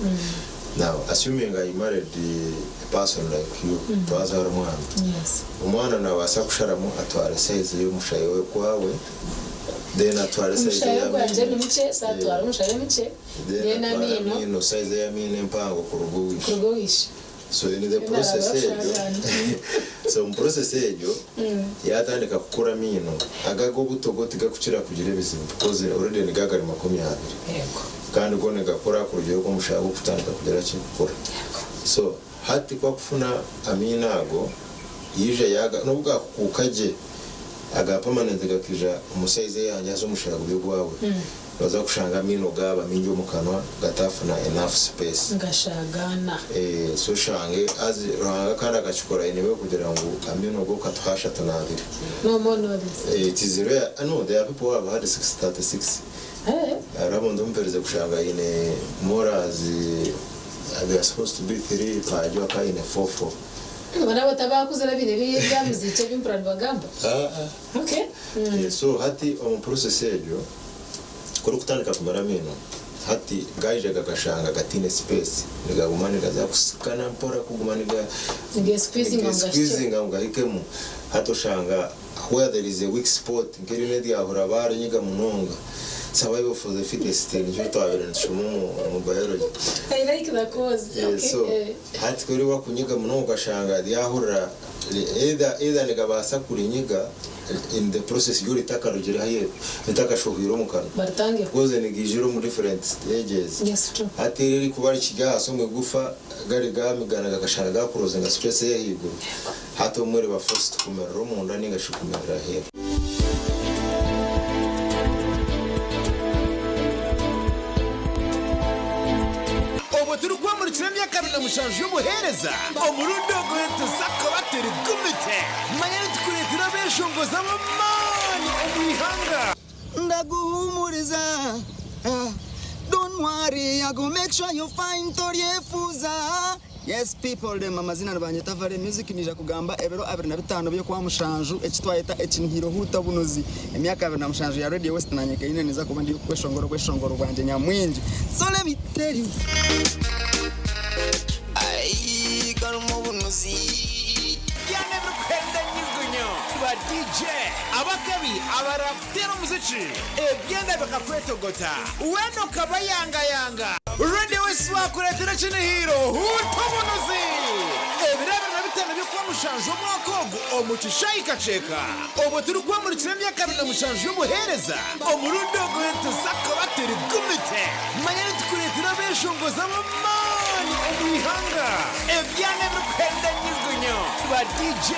Now assuming I married a person like you, twazaara omwana, omwana nabaasa kusharamu atware size y'omushayo gwawe then atware size Omushayo gwangye ni y'amaino mukye, so atware omushayo mukye then then atware amaino amaino size y'amaino empango kuruga owaishe. kuruga owaishe. So in the process egyo so omu process egyo yatandika kukura amaino ago ag'obuto go tigakukira kugira ebizibu because already nigo agari 20 kandi go nigakura kurugiirira oku omushaho gukutandika kugira ki kukura so hati ku akufuna amaino ago yaija yaga nobu gakukuuka gye aga permanent gakaija omu size eyangye haza omushaho guri ogwawe Nooza kushanga amaino gaaba maingi omu kanwa gataafuna enough space. Gashagaana. So oshange as Ruhanga kandi akakikora in a way kugira ngu amaino go okatuha 32. No more no less. It is rare, no there are people who have had 6, 36. Hariho abu mperize kushanga aine molars they are supposed to be 3 per jaw akaba aine 4, 4. Mbwenu abo tabakuzire abaine biriya ebya muziki ebi mpurira nibagamba? Okay. So hati omu process egyo. Ku orikutandika kumera amaino hati gaija gakashanga gataine space nigaguma nigaza kusikana mpora kuguma niga Nigesqueezinga ngu gahikemu hati oshanga where there is a weak spot nk'eriino eryahura barinyiga munonga survival for the fittest nikyo twabaire nitushoma omu biology. I like the cause. Okay. So hati ku oribakunyiga munonga okashanga ryahurira either either nigabaasa kurinyiga in the process ryo ritakarugire aheeru ritakashohwire omu kanwa Baritangeho. because nigaijira omu different stages Yes, true. hati eri erikuba rikiri ahansi omu igufa gari gamigana gakashanga gakurozinga space ey'ahaiguru hati obumwe riba forced kumerera omunda ninga shi kumerera aheeru. Obwo turikwemurikira emyaka 27 y'obuheereza, omurundi ogu nituza kuba turi gumite. Manya nitukureetera abeeshongozi ab'amaani omu ihanga. Ndaguhumuriza Don't worry, I go make sure you fine Toryefuza Yes people dem amazina nibanyeta Vale Music Nija kugamba ebiro 25 by'okwamushanju eki twayeta ekinihiro huuta obunuzi Emyaka 27 ya Radio West nanye kenyine ninza kuba ndi kweshongora obweshongoro bwangye nyamwingi So let me tell you Aii karimu obunuzi Byana ebirikuhenda nyugunyu. Ba DJ abakabi abarakuteera omuziki ebyenda bikakwetogota weena okabayangayanga. Radio West bakureetera ekinihiiro Huuta Obunuzi! Ebiro 25 by'Okwamushanju omwaka ogu omu kishaayi Kakyeka obwo turikwemurikira emyaka 27 y'obuheereza omurundi ogu nituza kuba turi gumite. Manya nitukureetera abeeshongozi ab'amaani omu ihanga, ebyana ebirikuhenda nyugunyu, ba DJ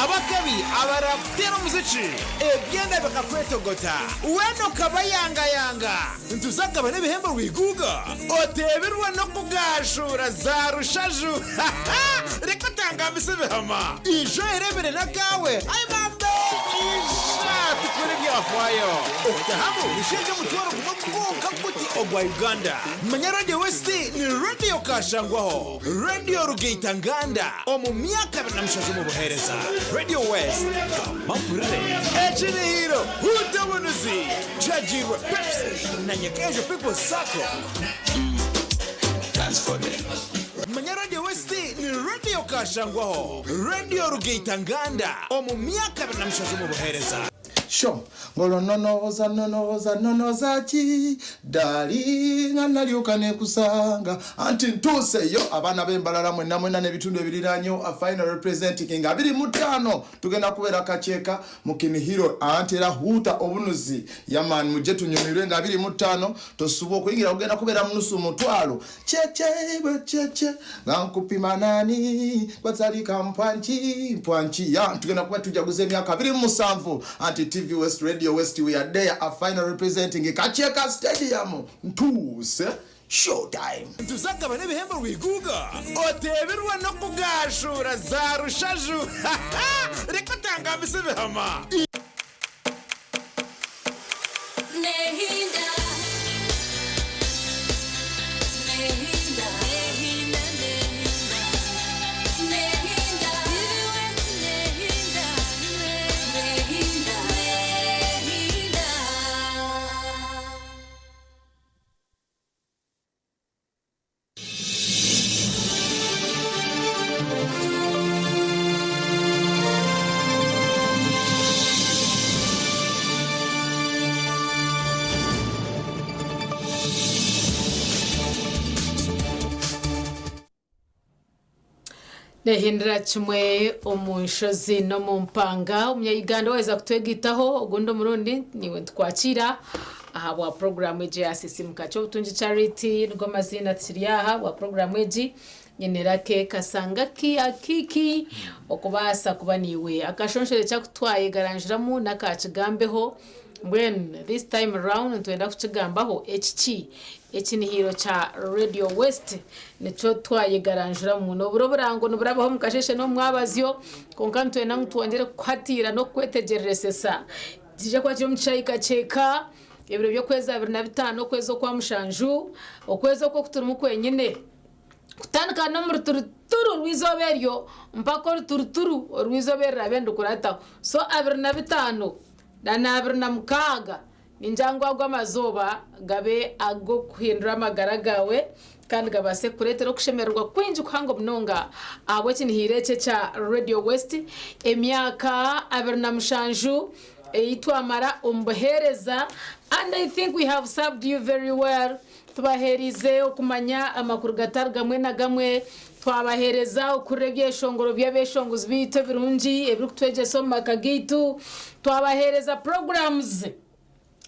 abakabi abarakuteera omuziki ebyenda bikakwetogota weena okabayangayanga. Nituza kugaba n'ebihembo rwiguuga oteebirwe n'okugaashuura za rushaju. Reka otangambise ebihama. Ija oyereebere n'akaawe. Ai bambe! Ija tukore ebyafaayo. Okutahamu nisheegi omutwaro gumwe gwonka guti ogwa Uganda. Manya Radio West ni Radio Kashangwaho, Radio Rugaita Nganda omu myaka 27 omu buheereza. Radio West, gamba mpurire. Ekinihiiro, Huuta Obunuzi! Kyagiirwe Pepsi na Nyakaijo People's Sacco. Manya Radio West ni Radio Kashangwaho, Radio Rugaita Nganda omu myaka 27 omu buheereza. Sho, Ngolwo nonooza nonooza nonooza ki Darling nga nalyoka nekusanga Anti ntuuse yo abaana b'e Mbarara mwenna mwenna n'ebitundu ebiriraanyewo A final representing nga 25 tugenda kubeera Kakyeka mu Kinihiro anti era Huuta obunuzi Yeah man mujje tunyumirwe nga 25 tosubwa okuyingira kugenda kubeera mu nusu mutwalo Cheche bwe cheche nga nkupima nani gwatalika mpwanki mpwanki ya tugenda kuba tujaguza emyaka 27 anti TV West Radio West we are there a final representing Kakyeka Stadium ntuuse Showtime. Nituza kugaba n'ebihembo rwiguuga oteebirwe n'okugaashuura za rushaju Reka otangambise ebihama. Nehindira kimwe omu nshozi n'omu mpanga. Omunya-Uganda waaheza kutwegaitaho ogundi omurundi niiwe nitukwakiira ahabwa puroguraamu egi eya Sisimuka Ky'obutungi Charity nigo maziina tukiri aha ahabwa puroguraamu egi. Nyine Rake Kasangaki Akiiki okubaasa kuba niiwe. Akashonshore eki akutwayegaranjuramu n'akakigambeho. Mbwenu this time round nitwenda kukigambaho ekiki? Ekinihiiro kya Radio West nikyo twayegaranjuramu. Nobura oburango niburabaho omu kasheeshe n'omu mwabazyo kwonka nitwenda ngu twongyere kukuhatiira n'okukwetegyereresa. Nikiija kuba kiri omu kishaayi Kakyeka ebiro by'okwezi 25 okwezi okwa mushanju, okwezi oku oku turimu kwenyine. Kutandika n'omu ruturuturu rw'eizooba eryo mpaka oruturuturu orw'eizooba eriraabe nirikurataho. So 25 na 26 ningira ngu ago amazooba gabe ag'okuhindura amagara gaawe kandi gabaase kukureetera okushemererwa kwingi kuhango munonga ahabw'ekinihiiro eki ekya Radio West emyaka 27 ei twamara omu buheereza and I think we have served you very well. Tubaheereize okumanya amakuru gatari gamwe na gamwe, twabaheereza okuhurira ebyeshongoro by'abeeshongozi baitu ebirungi ebirikutwegyesa omu maka gaitu, twabaheereza programs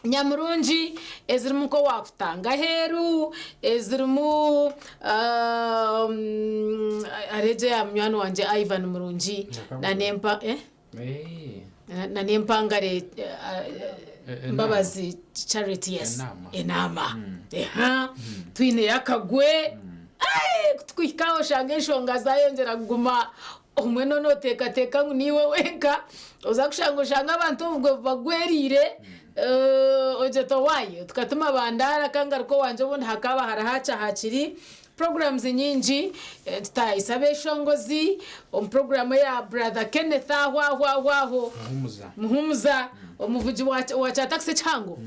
nyamurungi ezirimu nk'owaakutanga aheeru, ezirimu hariho egyo eya munywani wangye Ivan Murungi na n'empangare Mbabazi Charity yes enaama twineyo akagwe kutukuhika aho oshanga enshonga zayongyera kuguma obumwe noona oteekateeka ngu niiwe wenka oza kushanga oshange abantu obugwe bubagweriire ogira oti owaaye tukatuma bandaara kangaruke owangye obundi hakaaba hariho hakye hakiri Programs nyingi tutahisa abeshongozi omu program eya brother Kenneth aho aho aho aho Muhumuza. Muhumuza omuvugi wa wa kya taxi ekihango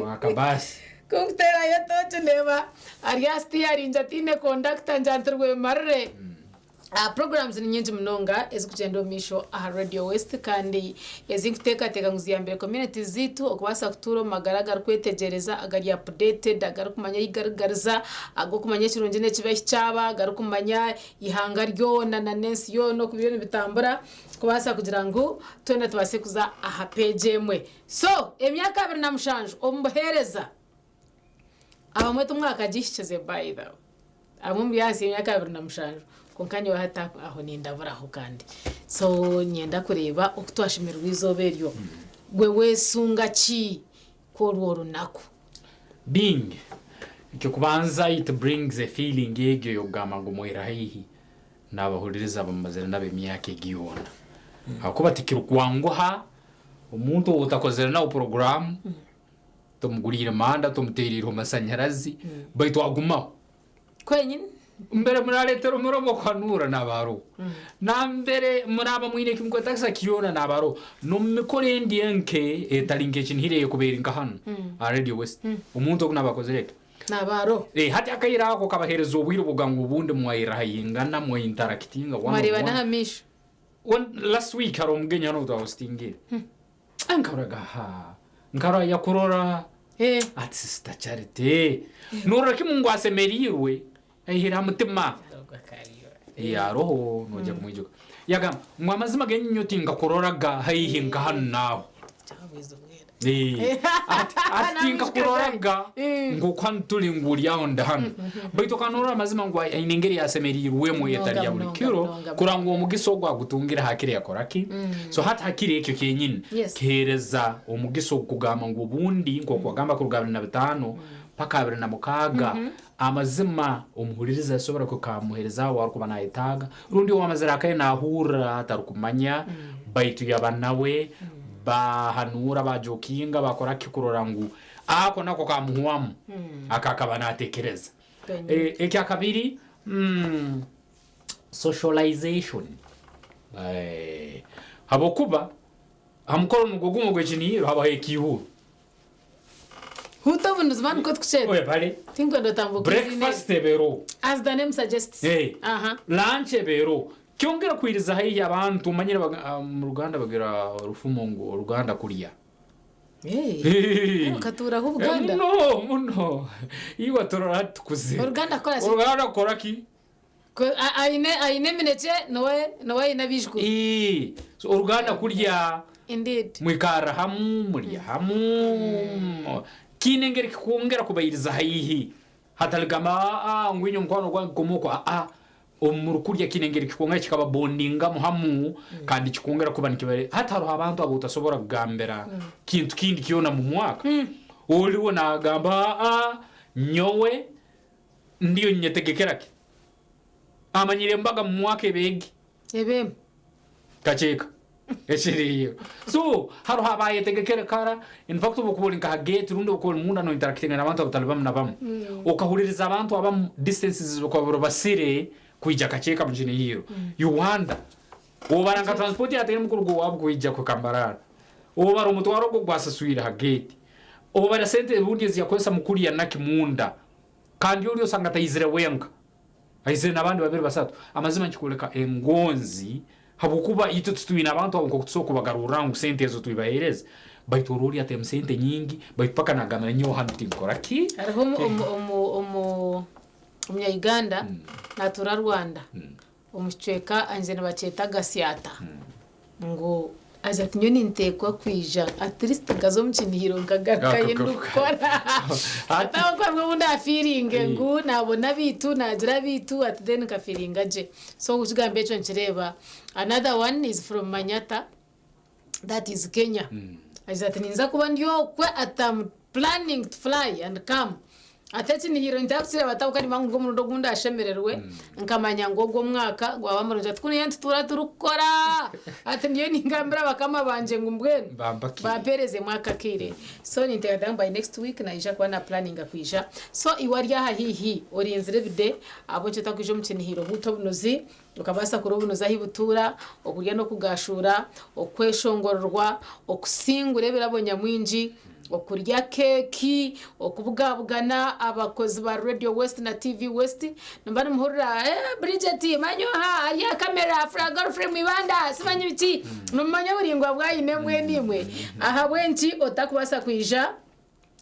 Owa kabaasi. Kunkuterayo toki ndeeba ari aha sitiyaringi ataine kondakita ngira nti rwemarire. Programs ni nyingi munonga ezikugyenda omu maisho aha Radio West kandi ezinkuteekateeka ngu ziyambire communities zaitu okubaasa kutuura omu magara agarikwetegyereza, agari updated, agarikumanya ahu garikugariza, ag'okumanya ekirungi n'ekibi ahi kyaba, agarikumanya eihanga ryona na n'ensi yoona oku biriyo nibitambura kubaasa kugira ngu twena tubaase kuza aha page emwe. So, emyaka 27 omu buheereza. Abamwe timwakagihikize by the way. Abamwe muri ahansi y'emyaka 27 kwonka nyowe hati aho nindaburaho kandi. So niinyenda kureeba oku twashemererwa eizooba eryo. Gwe weesunga ki kworwo orunaku? Bingi. Eky'okubanza it brings a feeling egyo ey'okugamba ngu mwirira haihi n'abahuririza abamazire nabo emyaka egi yoona. Ahakuba tikirikwanguha omuntu ou otakozire nawe puroguraamu, Tomuguriire manda, tomuteereireho masanyarazi, baitu agumaho. Kwenyini. Mbere murareetera omurimo kuhanuura naaba aroho. Nambere muraaba mwine eki mukwetagisa kyona naaba aroho. N'omu mikoro endi enke etari nk'ekinihire ey'okuba eri nka hanu aha Radio West, omuntu ogu naaba akozire ki? Naaba aroho. Hati akaire ako kabaheereza obwire obuga ngu obundi mwairra haingana, mwaintarakitinga one on Mwareebana one. aha maisho. One, last week hariho omugenyi hanu ou twahostingire. Nkaroraga ha nkarora yakurora ati sister Charity norora kimu ngu asemeriirwe aihire ha mutima aroho noija kumwijuka yagamba ngu amazima genyini nyowe tinkakuroraga haihi nka hanu naaho Ati ati tinkakuroraga nk'oku hanu tuli ngu ori aho ndi hanu. Baitu okaba norora amazima ngu aine engeri yasemeriirwemu etari ya buri kiro kurora ngu omugisa ogu agutungire hakire yakora ki. So hati hakiro ekyo kyenyini kiheereza omugisa ogu kugamba ngu obundi nk'oku wagamba kuruga 25 paka 26 amazima omuhuririza asobora kukamuheereza ahu arukuba nayetaaga rundi owamazire akaire nahurra atarukumanya baitu yaba nawe bahanuura bajokinga bakora ki kurora ngu ako nako kamuhwamu akakaba natekereza. Ekyakabiri socialization habwokuba ha mukoro nugwo gumu ogw'ekinihiro habaho ekiihuro. Huta obunuzi mani nikwo tukukyeta. Webale. Tinkwenda otambuka eiziina eri. Breakfast ebeeroho. As the name suggests. Aha. Lunch ebeeroho. Kyongera kwiriza haihi abantu omanyire omu Ruganda bagira orufumo ngu oruganda kurya. Okatuuraho Buganda? Muno muno. Iwe turora hati tukuzire. Oruganda kukora ki? Oruganda kukora ki? Aine aine eminekye niwe niwe aine abaijukuru. So oruganda kurya. Indeed. Mwikarra hamu, murya hamu. Kiine engeri kikwongera kubairiza haihi. Hatari kugamba aa ngu inye omukwano gwange gukoma oku aa obu murikurya kiine engeri kikwongera kikaba bondingamu hamu kandi kikwongera kuba nikibare hati hariho abantu abu otasobora kugambira kintu kindi kyona mu mwaka oriwe nagamba aa nyowe ndiyo ninyetegekera ki amanyire embaga mu mwaka eba egi Eba emwe. Kakyeka ekiriyo. So haroho abayetegekere kara in fact obu okuba ori nka ha gate rundi obu okuba ori munda no interactinga n'abantu abatari bamu na bamu okahuririza abantu abamu distances ezibakubaba barubasire kwija kakyeka mukinihiiro you wonder obara nka transport yateire mukuru gwowabu kwija kuhika Mbarara obara omutwaro ogu ogwasaswire ha gate obara sente obundi eziyakozesa mukurya naki munda kandi ori osanga taizire wenka. Aizire n'abandi babiri basatu. Amazima nikikwoleka engonzi habwokuba itwe titwine abantu abo nk'oku tusobora kubagarurra ngu sente ezo twibaheereze. Baitu orora oli atairemu sente nyingi baitu paka nagamba nanyowe hanu tinkora ki? Hariho omu- omu- omu- omu- omunya-Uganda natuura Rwanda omu kicweka nze nibakyeta Gasyata. Ngu aza ati nyowe ninteekwa kwija at least nkaza omu kinihiro nkagarukayo ndikukora. Ati ahabw'okuba nibwo obu ndaafiiringe ngu naabona abaitu naagira abaitu ati then nkafiiringa gye. So ekigambo ekyo nkireeba. Another one is from Manyata that is Kenya. Agira ati ninza kuba ndi okwe ati am planning to fly and come. Ati ekinihiro nitakukireeba ati ahabw'okuba nimanya ngu omurundi ogu ndashemererwe nkamanya ngu ogu omwaka gwaba murungi. Ati kunu nitutuura turikukora ati ndiyo ningambira bakama bangye ngu mbwenu bampeerezemu akakaire. So ninteekateeka ngu by next week naija kuba na puraninga kwija. So iwe ari aha haihi orinzire ebide ahabw'enki otakwija omu kinihiro huuta obunuzi okabaasa kureba obunuzi ahu butuura, okurya n'okugaashuura, okweshongorerwa, okusingura ebirabo nyamwingi. Okurya keeki, okubugabugana abakozi ba Radio West na TV West, nimuba nimuhurira eh, Bridget manya oha ari aha kamera, Fra Godfrey Mwibanda simanyi biki, nimumanya oburaingwa bwayine mbwenu imwe. Ahabw'enki otakubaasa kwija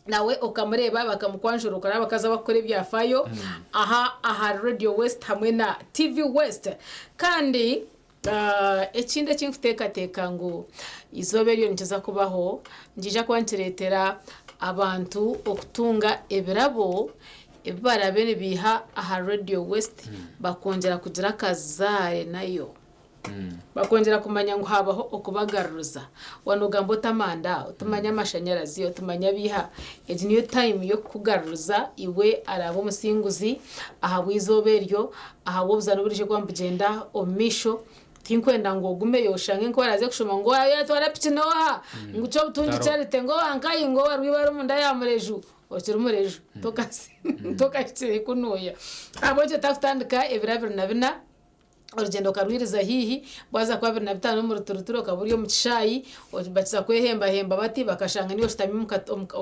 nawe okamureeba bakamukwanjura okareba abakazi abakukora ebyafaayo aha aha Radio West hamwe na TV West. Kandi Ekindi eki ndikuteekateeka ngu eizooba eryo nikiza kubaho, nikiija kuba nikireetera abantu okutunga ebirabo ebi baraabe nibaiha aha Radio West bakongyera kugira akazaare nayo. Bakongyera kumanya ngu haabaho okubagaruriza. Waaba noogamba oti amanda, otimanya amashanyarazi, otimanya biiha, egi niyo time y'okukugaruriza iwe araabe omusinguzi ahabw'eizooba eryo. Ahabw'obuzaano oburije kuba nibugyenda omu maisho, tinkwenda ngu ogumeyo oshange nk'oraaze kushoma ngu yaatwara piki n'oha, ngu Kyobutungi Charity, ngu owa nkahi, ngu owa Rwibare omunda ya Mureju. Okiri Mureju, tokahikire kunuuya. Ahabw'ekyo otakutandika ebiro 24, orugyendo okarwiriza haihi, bwaza kuba 25 omu ruturuturu okaba ori omu kishaayi, bakiza kwehembahemba bati bakashanga niiwe oshutami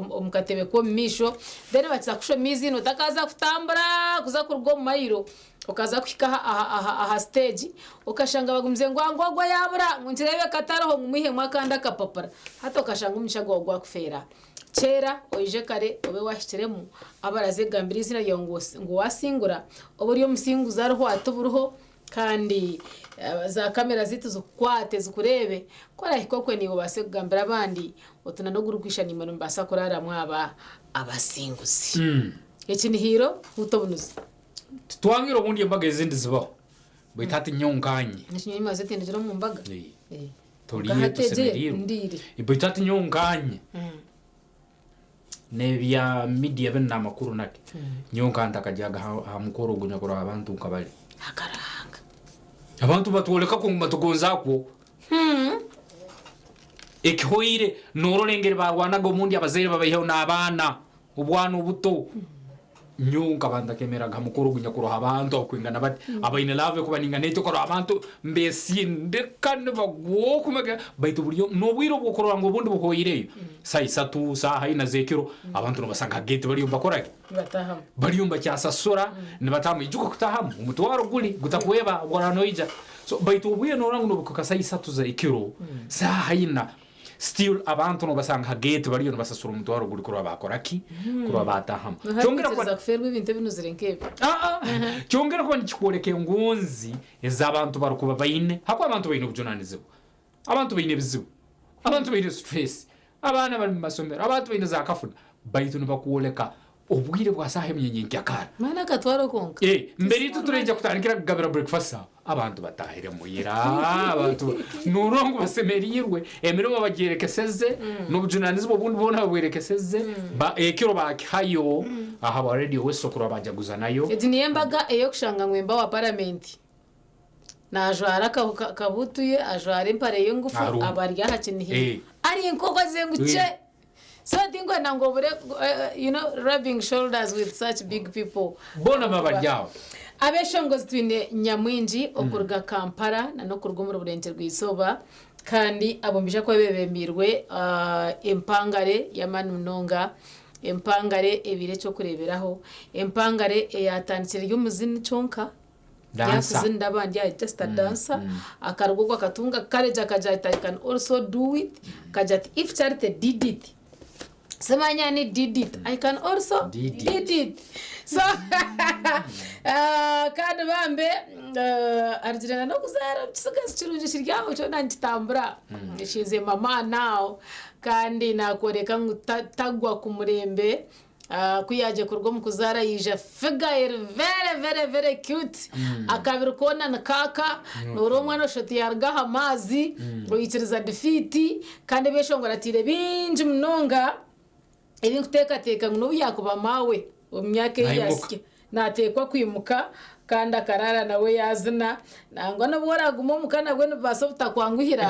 omu katebe k'omu maisho, Then bakiza kushoma eiziina otakaaza kutambura kuza kuruga omu mayiro okaza kuhika aha siteegi okashanga bagumize ngu ngu ogwo yaabura ngu nikireebeka atariho ngu mwihemu akandi akapapura. Hati okashanga omugisha gwawe gwakufeera. Kyeera oije kare obe waahikiremu abaraze kugambira eiziina ryawe ngu waasingura obe ori omusinguzi ariho hati buriho Kandi za kamera zaitu zikukwate zikureebe, ku orahike okwe naiwe obaase kugambira abandi oti na n'ogurikwisha naimwe nimubaasa kuraara mwaba abasinguzi. Eki ni hiiro huuta obunuzi. Titwangire obundi embaga ezindi zibaho baitu hati nyowe nkanye. Ekinyonyi maze tindigira omu mbaga. Toriye Nka hati egye tusemereirwe. ndiire. Baitu hati nyowe nkanye. N'ebya media binu n'amakuru nake. Nyowe nkaba ntakagyaga ha mukoro ogu nyakuroho abantu nka bali. Abantu batwoleka kwo ngu batugonza kwo. Ekihoire norora engeri barwanaga omundi abazaire babaiheho n'abaana, obwana obuto. Nyowe nkaba ntakemeraga ha mukoro ogu nyakuroho abantu abakwingana bati, abaine love ekuba ningana eti okarora abantu mbesindika nibagwa oku baitu buri omu n'obwire obu okurora ngu obundi buhweireyo, saaha isatu, saaha ina z'ekiro, abantu nobasanga ha gate bariyo nibakora ki? Nibatahamu. Bariyo nibakyasasura nibatahamu, ijuka kutahamu omutwaro guri gutakweba obu oraaba noija. So baitu obwire norora ngu nobukuhika saaha isatu z'ekiro, saaha ina, Still abantu nobasanga ha gate bariyo nibasasura omutwaro guri kurora bakora ki? Kurora batahamu. Kyongera kuba Noha kufeerwa ebintu ebinuzire nk'ebyo. Kyongera kuba nikikworeka engonzi ezi abantu barikuba baine hakuba abantu baine obujunanizibwa, abantu baine ebizibu, abantu baine stress, abaana bari mumasomero, abantu baine za kafuna baitu nibakworeka Obwire bwa saaha emwe nyenkyakara. Mbwenu akatwaro konka. Eh, mbere itwe turaija kutandikira kugabira breakfast aho, abantu batahiremu ira, abantu norora ngu basemeriirwe, emirimo bagyerekeseze, n'obujunanizibwa obundi bwona babwerekeseze, ba ekiro bakihayo aha bwa Radio West okurora bajaguza nayo. Egi niyo embaga ey'okushanga ngu emba wa paramenti najwara kabuutu ye, ajwara empare ye ngufu, Arunga. aba ari aha kinihiro. Eh. Ari nk'oku agize ngu kye! So tinkwenda ngu obure you know rubbing shoulders with such big people. Boona baba bari aho. Abeshongozi twine nyamwingi okuruga Kampala na n'okuruga omuri Burengyerwa Izooba kandi abo nibaija kuba bebembeirwe empangare y'amaani munonga, empangare ebaire eky'okureeberaho, empangare eyatandikire eri omuzini kyonka. Dancer. Yakuzinira abandi aye just a dancer akaruga okwo akatunga courage akagira ati I can also do it akagira ati if Charity did it simanya ani did it I can also Did it. did it so ah, kandi bambe ah, arugire na n'okuzaara ekisigazi kirungi kiri aho kyona nikitambura she is a mama now kandi nakworeka ngu ta- tagwa ku murembe Ku yaagiire kuruga omu kuzaara yaija figure eri very very very cute akabiri koona nikaaka noreeba omwana oshusha oti yaaruga aha maazi oikiriza defeat kandi ebyeshongoro ataire bingi munonga ebi nkuteekateeka ngu n'obu yaakuba maawe omu myaka ei Naimuka. yaasya naateekwa kwimuka kandi akaraara nawe yaazina nangwa n'obu oraaguma omuka nabwo nibibaasa obutakwanguhira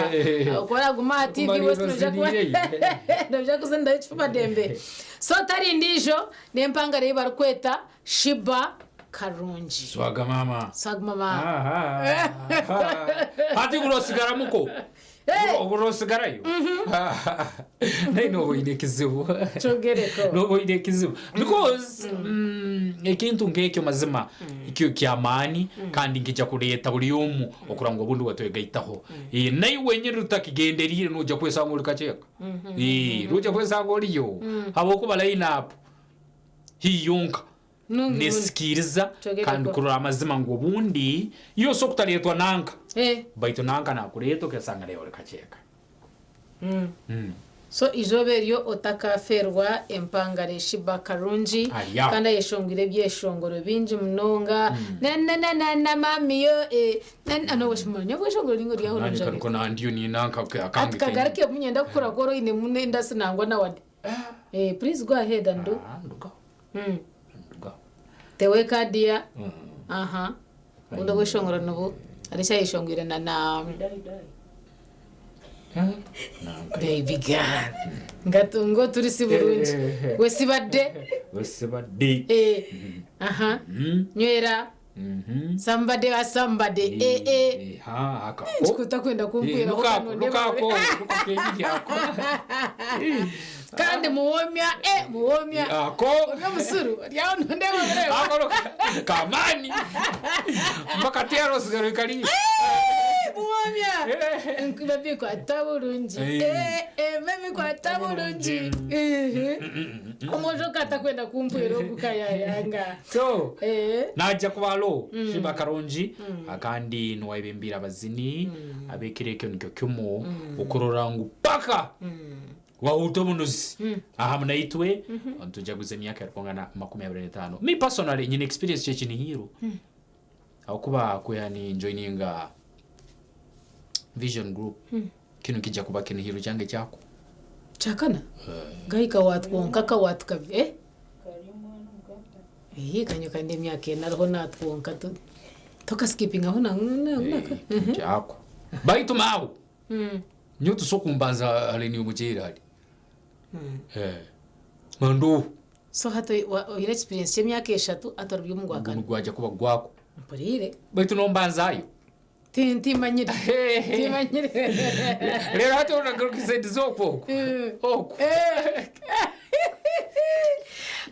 ku oraaguma aha TV Kumara West noija kuba oziniireyo. noija kuzinirayo ekifubadembe so tari ndiijo n'empangare ei barikweta Sheebah Karungi. Swaga mama. Swag mama. Hati guri osigaramu ko. Obwo osigarayo naye nooba oine ekizibu. Kyogereko. Nooba oine ekizibu because ekintu nk'ekyo mazima kyo ky'amaani kandi nikija kureeta buri omu okurora ngu obundi watwegaitaho. Naiwe wenyini otakigenderire noija kwesanga ori kakyeka. Noija kwesanga oriyo habwokuba line up hi yonka Nungi nesikiiriza Kyogereko. kandi kurora amazima ngu obundi iwe osobola kutareetwa nanka baitu nanka nakureeta okesanga naiwe ori kakyeka. So eizooba eryo otakafeerwa empangare Sheebah Karungi Ari aho. kandi ayeshongwire ebyeshongoro bingi munonga na mami yo eh, na nobweshongoro obweshongoro ninga ori aho Nanye nonjabire. kanuko nandiyo ninanka Ati akange kagaruke munyenda kukura koro oine muno endasi nangwa na wade. Eh, please go ahead and do. Teweka dia. Aha. Bundi obweshongoro nibu arisha ayeshongwire na baby girl. Nga ngo turi si burungi. We sibadde. Wesibadde. Eh. Aha. Nywera. Somebody wa somebody. Eh eh. Ha akako. Nchikuta kwenda kumpwira Nukako nukako. Kandi muwomya eh muwomya. Ako. Ori omusuru. Ryaho nondeba mureba. Ako kamani. Mpaka tero sigaro kali. Muwomya. Baby kwata bulungi. Eh eh baby kwata bulungi. Omwojo katakwenda kumpwira ogukayayanga. So Eh. najja kubalo Sheebah Karungi akandi niwebembera abazini abekiro ekyo nikyo kimu okurora ngu paka wahuta obunuzi aha munaitwe nitujaguza emyaka erikungana 25. Me personally nyine experience kyekinihiro ahakuba kwiha ni joininga Vision Group kinu kijja kuba kinihiro kyange kyako. Kyakana gahika watwonka kawatukabi eh Eh, kanyuka ndi emyaka ena ariho natwonka tokaskipingaho nanaka. Kyako baitu mawo nyowe tusobola kumbanza aleni omukyere ali mandu. So hati oine experience y'emyaka 3 atari byo mugwakana. Guno gwajja kuba gwako. Mpurire. Baitu nombanzayo. Timanyire. Timanyire. Rero hati onagarukisa edizo okwo okwo.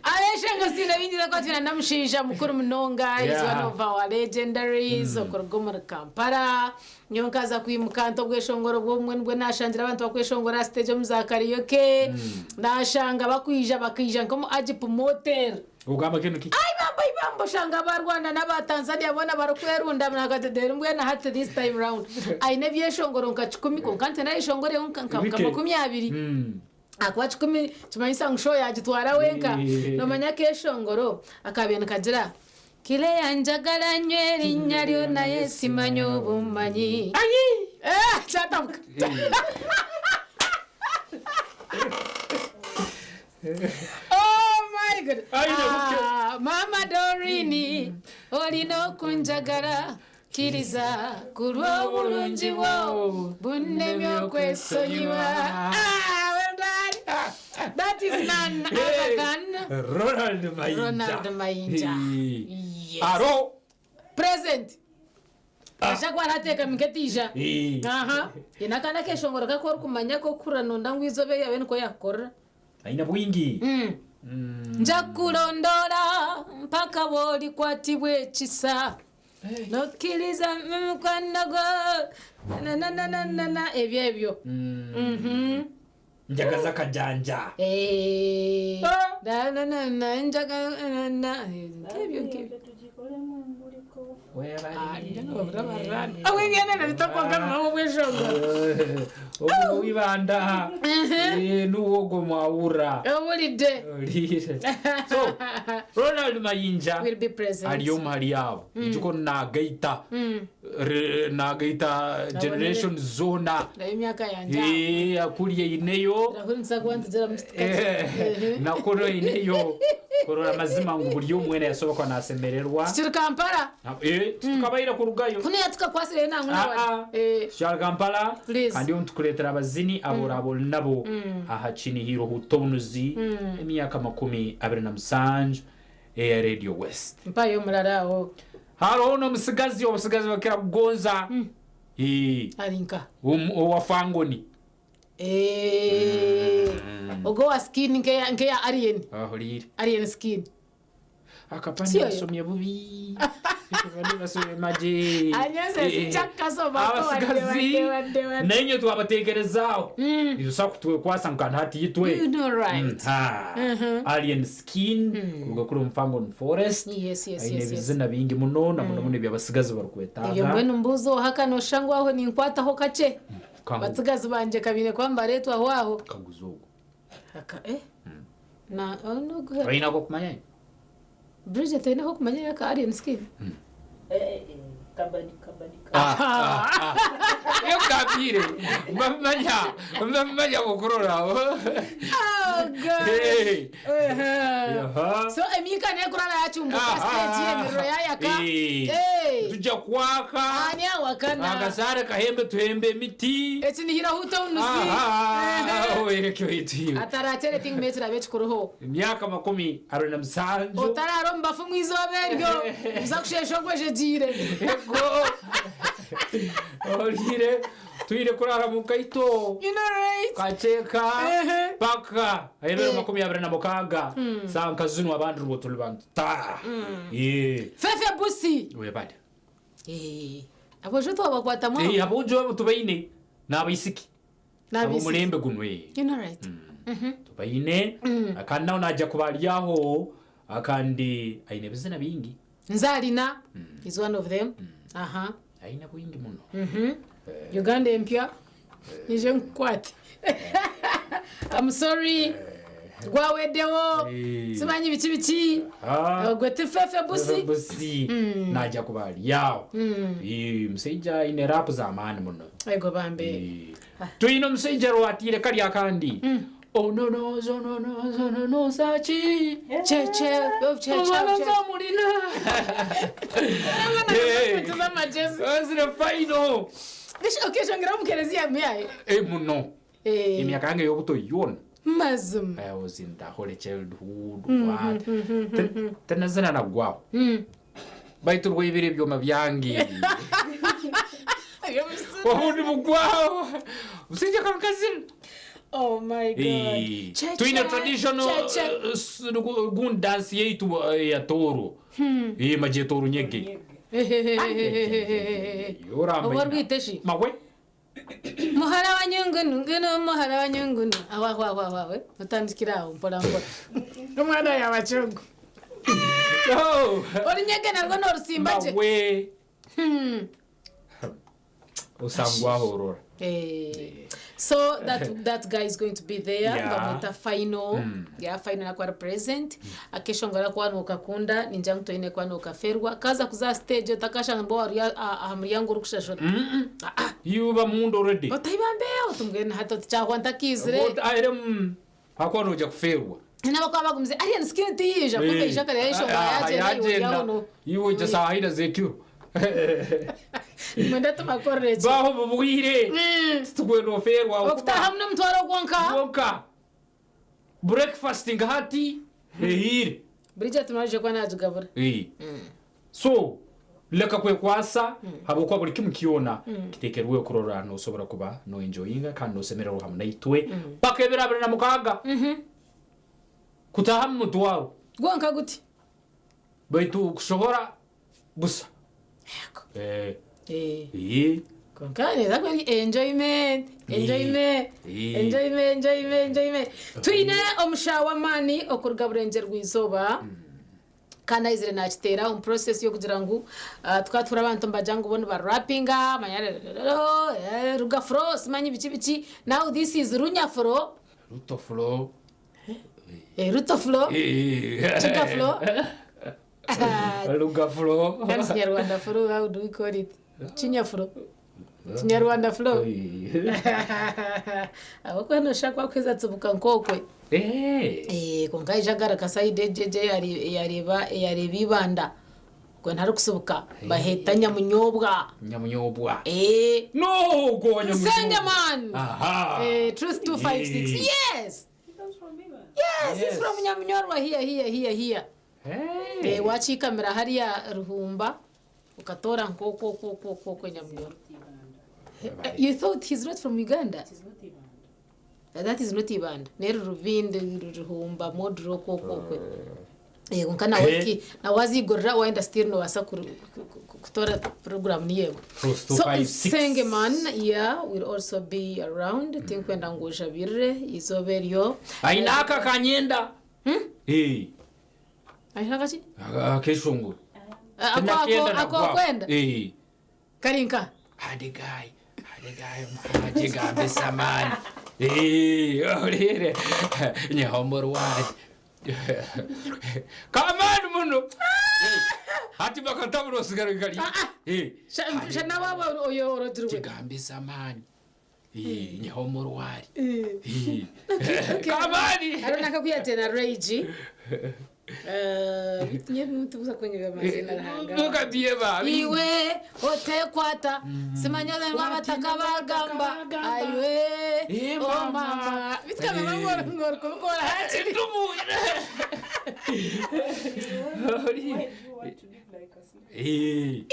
Abeshengo sina bingiza kwa twina namushinja mukuru munonga is one of our legendaries okuruga omuri Kampala. Nyowe nkaza kwimuka nti obweshongoro bw'obumwe nibwo nashangira abantu bakweshongora stage omu za karaoke. Nashanga bakwija bakaija nk'omu Agip Motel. Ogamba kinu ki? Ai bambo bambo shanga ba Rwanda n'aba Tanzania bona barikwerunda nakatedera mbwena hati this time round. Aine ebyeshongoro nka 10 konka nti nayeshongore nka 20. Akuba 10 kimanyisa ngu show yagitwara wenka. Nomanya keshongoro akabiye nikagira kile yanjagala nnyo erinnya lyo naye simanyi obumanyi. Ayi! Kyatabuka. Oh my God. Mama Dorini olina okunjagala kkiriza ku lw'obulungi bwo bunnemye okwesonyiwa. Well done. That is none other than Ronald Mayinja. Ronald Mayinja. Yes. Aro. Present. Aja kwarateeka miketija. Aha. Yena kana keshongoro kako orikumanya ko kuranonda ngu izobe yawe niko yakukora. Aina bwingi. Nja kulondola mpaka bw'olikwatibwa ekisa. Nokkiriza mukwano gwo. Na na na na na na ebyo ebyo. Njagaza kajanja. Na na na na njaga na na nkebyo nkebyo. Wibanda nuwogo mwawura owulidde. So Ronald Mayinja will be present ari omu hari abo njuko nagaita nagaita generation zona emyaka yanje akuriye ineyo nakono ineyo kurora mazima ngu buri omwe yasoboka nasemererwa tukiri Kampala tukabaira kurugayo kuno yatukakwasire nangu nawe tukiri Kampala kandi ntukuretera abazini abo nabo aha kinihiro hutobunuzi emyaka 27 eya Radio West mpayo omurara aho hariho n'omusigazi obusigazi bakira kugonza. Eh, Ari nka. Owa Fangoni. Eh. Ogo wa skin nkeya nkeya alien. Ahuriire. Alien skin. Akapande Siyo. basomye bubi. Akapande basomye magye. Anyase Eh, sichakasoma ko wadde abasigazi wadde wadde wadde. nenye twabateekerezaaho nitusa kutwekwasa nka hati yitwe. You know right. Ha. Alien skin kuruga kuri Mfangon Forest. Yes, yes, Aine yes, yes. ebizina bingi muno na muno muno ebyabasigazi barikwetaaga. Ebyo mbwenu mbuuza ohaka noshusha aho ninkwataho kakye. Kangu- Batsigazi bangye kabine kuba nibareetwaho aho. Kaguza ogwo. Aka eh. Na ono guhe. Oine akokumanya? Bridget oine akokumanya aka alien skin. Kabadi kabadi. Iyo ngambire mbamanya mbamanya kukurora. Oh God. Hey. Uh-huh. Aha. So emyika nekurara yachumbuka Aha. stage emiriro yayaka. Eh. Hey. Tujja kwaka. Ani awakana. Akasare kahembe tuhembe emiti. Ekinihira huta unusi. Aha. Owereke oitiwe. Ataratere thing metira bekikuruho. Emyaka 27. Otarara omu bafu mwizooba eryo. Uza kushesha ogwejegire. Ego. Orire twire kurara mu kaito. You know right. Kacheeka paka ebiro 26. Sanka zinu abandi rwo tuli bantu ta. Ye. Fefe busi. Webale. Eh. Abojo twabakwatamu. Eh, abojo abo tubaine n'abaisiki. N'abaisiki. Abomulembe guno eh. You know right. Tubaine akandi nawe najja kubaryaho akandi aine ebizina bingi. Nzalina is one of them. Aha. Aine bwingi muno. Uganda empya. Nije nkukwate. I'm sorry. Gwaweddewo. Simanyi biki biki. Ah. Gwe tifefe busi. Busi. Najja kubaryaho. Eh, musajja aine rapu z'amaani muno. Ego bambe. Twine omusajja rwatiire kari akandi. Ononoza ononoza ononoza ki? Che che oh, che che. Omwana che. nzamulina. Z'amagezi. Zire final. Okay, shongera omukereziya myaye. Eh, muno. Eh. Emyaka yange y'obuto yona. Mazima. I was in the holy childhood. What? Tenazina nagwaho. Baitu rwebire ebyoma byange. Obundi bugwaho. Musajja kano kazina. Oh my God. Eh, Che, Twine che, traditional che, che. gundi dance yaitu ya toro. Eh, maje toro nyege. Yoramba Oba ina. rwite shi. Mawe. Muhara wa nyungunu ngunu muhara wa nyungunu. Aho aho aho aho aho. Mutandikira aho mpora mpora. Omwana yabachungu. Oh. Orunyege narwo norusimba gye. Mawe. Osangwaho orora. Eh. So that guy is going to be there. Yeah. Bamwita final. Yeah, final akwara present. Akeshongora kwanu okakunda ninja nkutoine kwanu okaferwa. Kaza kuza stage otakashanga mbo wari aha muryango orikushashura. Yuba mundu already. Otayibambeho tumugende hati otikyahwa ntakizire. Aire hakuba noja kuferwa. N'abakuba bagumize ariya skin tiyija kumbe ija kare yayishongora yagenda yagenda. iwe Iwe ja saa ina zekiro. Mwenda tubakorere ki. Baho bubwire. Tugwenda oferwa. Okutaha muno omutwaro gwonka. Gwonka. Breakfast ngahati ehire. Bridget marije kwa nagigabura. Eh. So leka kwekwasa habwokuba buli kimu kyona kiteekerweho kurora nosobora kuba noenjoyinga kandi nosemererwa hamu naitwe paka ebiro 26 kutaha mu mutwaro Gwonka guti. baitu kusohora busa. Eh. Eh. Eh. Konka neza kweri enjoyment enjoyment Eh. enjoyment enjoyment enjoyment. Twine omushawa w'amaani okuruga burengyerwa rw'izooba kandi aizire nakiteera omu process y'okugira ngu tukatura abantu nibagira ngu bo nibarapinga manya rugafuro simanyi biki biki now this is runyafuro. Ruto flow. Ruto flow. Eh. Chuka flow. Ruga flow. Kandi Kinyarwanda flow, how do we call it? Kinyafuro. Kinyarwanda flow. Ahabw'okuba noshusha kuba kweza tsibuka nk'okwe. Eh. Konka aija agaruka sayidi egyo egyo yareeba yareeba ibanda. Gwe ntarikusibuka baheeta nyamunyobwa. Nyamunyobwa. Eh. No, go nyamunyobwa. Nsenya man. Aha. Truth 256. Eh. Yes. Yes, he's from Nyamunyorwa here here here here. Hey. Wakiikamira hariya Ruhumba ukatora nk'okwo okwo okwo okwo Nyamunyorwa. You thought he's not from Uganda? That is not Ibanda. Neri Rubindi, Ruhumba, Modro, okwo okwo okwe. Eh, konka nawe Eh. ki nawe azigorora wayenda still nobasa kutora program niyo ego. Plus two So five six. Sengeman, yeah, will also be around. Tinkwenda ngu ojabirire izooba eryo. Aine aka kanyenda. Eh, Aine akaki? Akeshongoro. Ako ako ako okwenda? Eh. Kari nka? Adegai, adegai, ajigambe samani. Eh, orire. Nyahomorwari. Kamani muno. Hati bakatabura osigara kari. Eh. Shana waba oyo orogirwe. Kigambe samani. Eh, nyahomorwari. Eh. Kamani. Arona akakuyatena Rage. Tubuza kunywa amazina ruhanga. Mukadiye ba. Iwe otekwata simanya abataka bagamba ayiwe Eh, o mama. mama bitkame Eh. ngoro kubikora hakiri. Eh.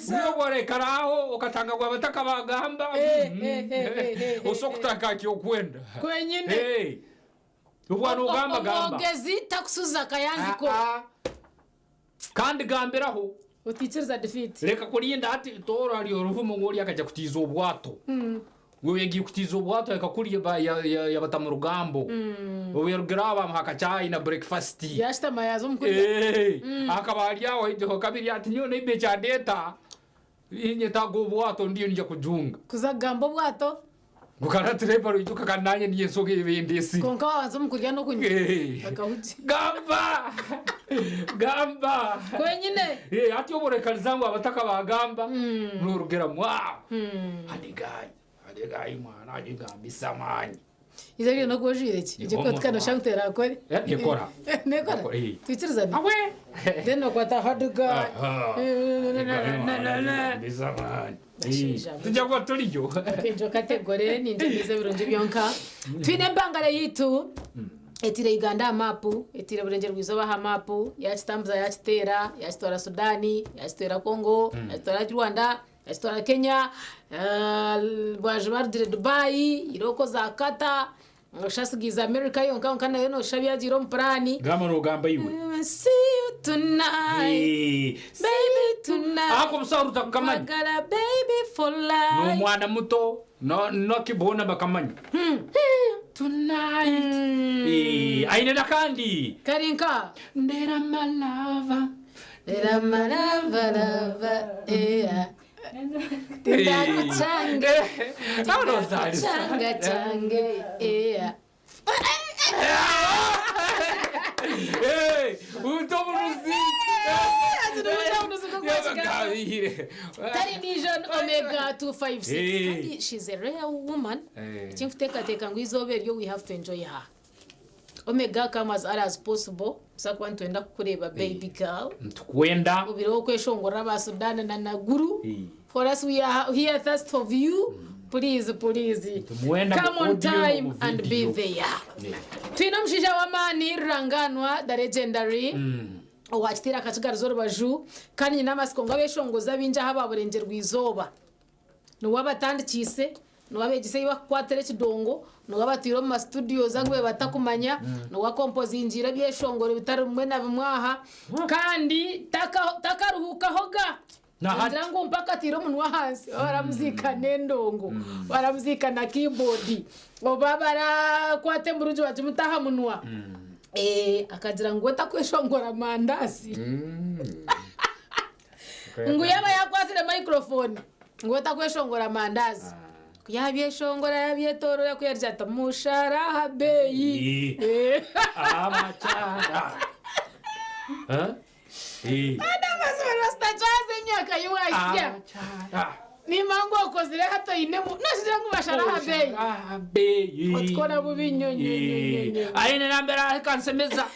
Unoborekaraho okatanga gwa bataka bagamba. Osokutaka kyokwenda. Kwenyine. Eh. Obwana ogamba gamba. Omwogezi takusuza akayanzi ko. Kandi gambiraho. Otiikiriza defeat. Reka kurinda ati toro hari oruvumo ngori akaja kutiza obwato. Wewe yagiye kutiza obwato akakurya yabata mu rugambo. Obu yarugira bamuha akacai na breakfast. Yashitama yaza omukurya. Eh, akaba ari aho ijo kabiri ati nyo neibe kyandeta. Inyetaga obwato ndiyo nija kujunga. Kuza kugamba obwato Gukana tureba rujuka kananye niye nsoga ebindesi. konka wabanza omukurya n'okunywa. Eh. Akahugi. Gamba! Gamba! Kwenyine. Eh, ati oburekaliza ngu abataka bagamba. Norugera mwa. Adigai, adigai mwana adigambisa manyi. Izo ryo nokuba ojwire ki? Ije Ni kuba tukana akore. Eh, nekora. Nekora. Eh. Twikirizane. Awe. Then okwata haduga. Aha. Adigambisa manyi. Eh, Tujja kuba turiyo. Enjo kategore ninjemize birungi byonka. Twine empangare yitu. Etire Uganda amapu, etire Burengyerwa izooba aha mapu, yakitambuza yakiteera, yakitwara Sudan, yakitwara Congo, yakitwara Rwanda, yakitwara Kenya, bwaje barugire Dubai, iroko za Qatar, oshasigiza America yonka yonka nayo nosha byagiire omu purani. Gamba nogamba iwe. See you tonight. Eh. Baby tonight. Ako musawo utakamanya. Mwagala baby for life. N'omwana muto no nokibona bakamanya. Tonight. Eh, aine nakandi. Karinka. Ndera malava. Ndera malava lava. Yeah. Tindakuchange. Tindakuchanga change. Yeah. Eh, utoburuzi. Tari Vision Omega 256. Hey. Kandi she's a rare woman. Eh. Ekinkuteekateeka ngu izooba eryo we have to enjoy her. Omega come as early as possible. Tuza kuba nitwenda kukureeba baby girl. Ntukwenda. Obireho okweshongora aba Sudan na Naguru. Eh. For us we are here thirst of you. Please, please. Tumwenda mu Come on audio no time mu and be video. there. Eh. Twine omushaija w'amaani ruranganwa the legendary. Owakiteera akakigariza orubaju kandi nyine amasiko ngu abeshongozi abingi aha baburengyerwa izooba niwe abatandikiise niwe abeegyesa ei bakukwatira ekidongo niwe abatwire omu mastudios agu batakumanya niwe akompozingiire ebyeshongoro bitari bimwe na bimwe aha kandi takaruhukaho ga Nahati. ngira ngu mpaka atiire omunwa ahansi oba baramuziika n'endongo baramuziika na keyboard oba barakwata emurungi bagimuta aha munwa. Eh, akagira ngu we takweshongora mandasi ngu yaba yakwasire microphone ngu we takweshongora mandazi yabyeshongora yabyetorora kuyarya ati musharaha beyi. Eh. Amacara. Eh? Eh. Adamazima rasitachaze emyaka yiwasya nimangu okozire hato inemu nashira ngu basharaha beyi Beyi. otukora bubi nnyo nnyo nnyo nnyo nnyo. Aine nambera akansemeza.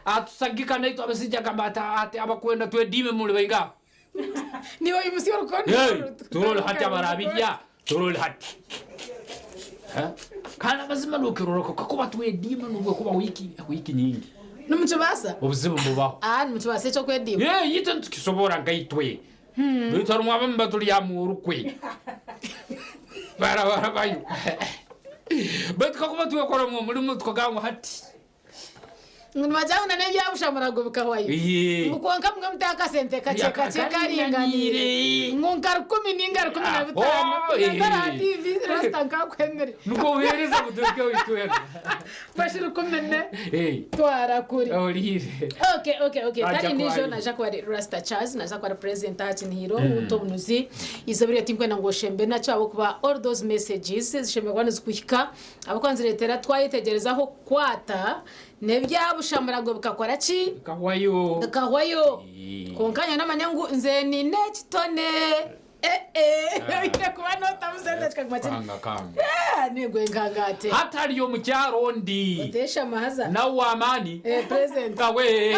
Atusagika naitwe abasijja gamba ati ati abakwenda twediime muli bainga. Niwe imusi orukondo. Hey, turole hati abarabirya, turole hati. Eh? Kandi amazima nokiroroko kakuba twediima nubwo kuba wiki wiki nyingi. Nimukibasa? Obuzibu bubaho. Ah, nimukibasa ekyokwediima. Eh, yitwe nitukisobora nkaitwe. Baitu harimu abamu batulyamu orukwe. Barabarabayo. Baitu kakuba twekoramu omurimo tukagamba ngu hati Ngu nibagira ngu n'ebyabusha murago bikahwayo. Yee. Ngu kwonka mwe mute akasente kakye kakye Karinganiire. karinganiire. Ngu nka rukumi ninga 15. Oh, eh. Nkara aha TV rasta nkakwemere. Nubwo buheereza buturuke witwena. Bashi rukumi ne. Eh. Twara kuri. Ohuriire. Okay. Aja Kari nijo kwari. naja kwari Rasta Charles naja kwari president akinihiro uto bunuzi izobere tinkwenda ngo shembe nacyo abo kuba all those messages zishembe kwa nizikuhika abakwanziretera twayitegerezaho kwata nebyabushamurago bikakora ki Kahwayo. bikahwayo konka nyana namanya ngu nze nine kitone eh eh oine kuba notamusente kikaguma kiri Kanga kanga. Eh, nigwe nkangate Hatari omukyaro ndi. otesha mahaza Nawe wamaani. Eh, president. Kawe.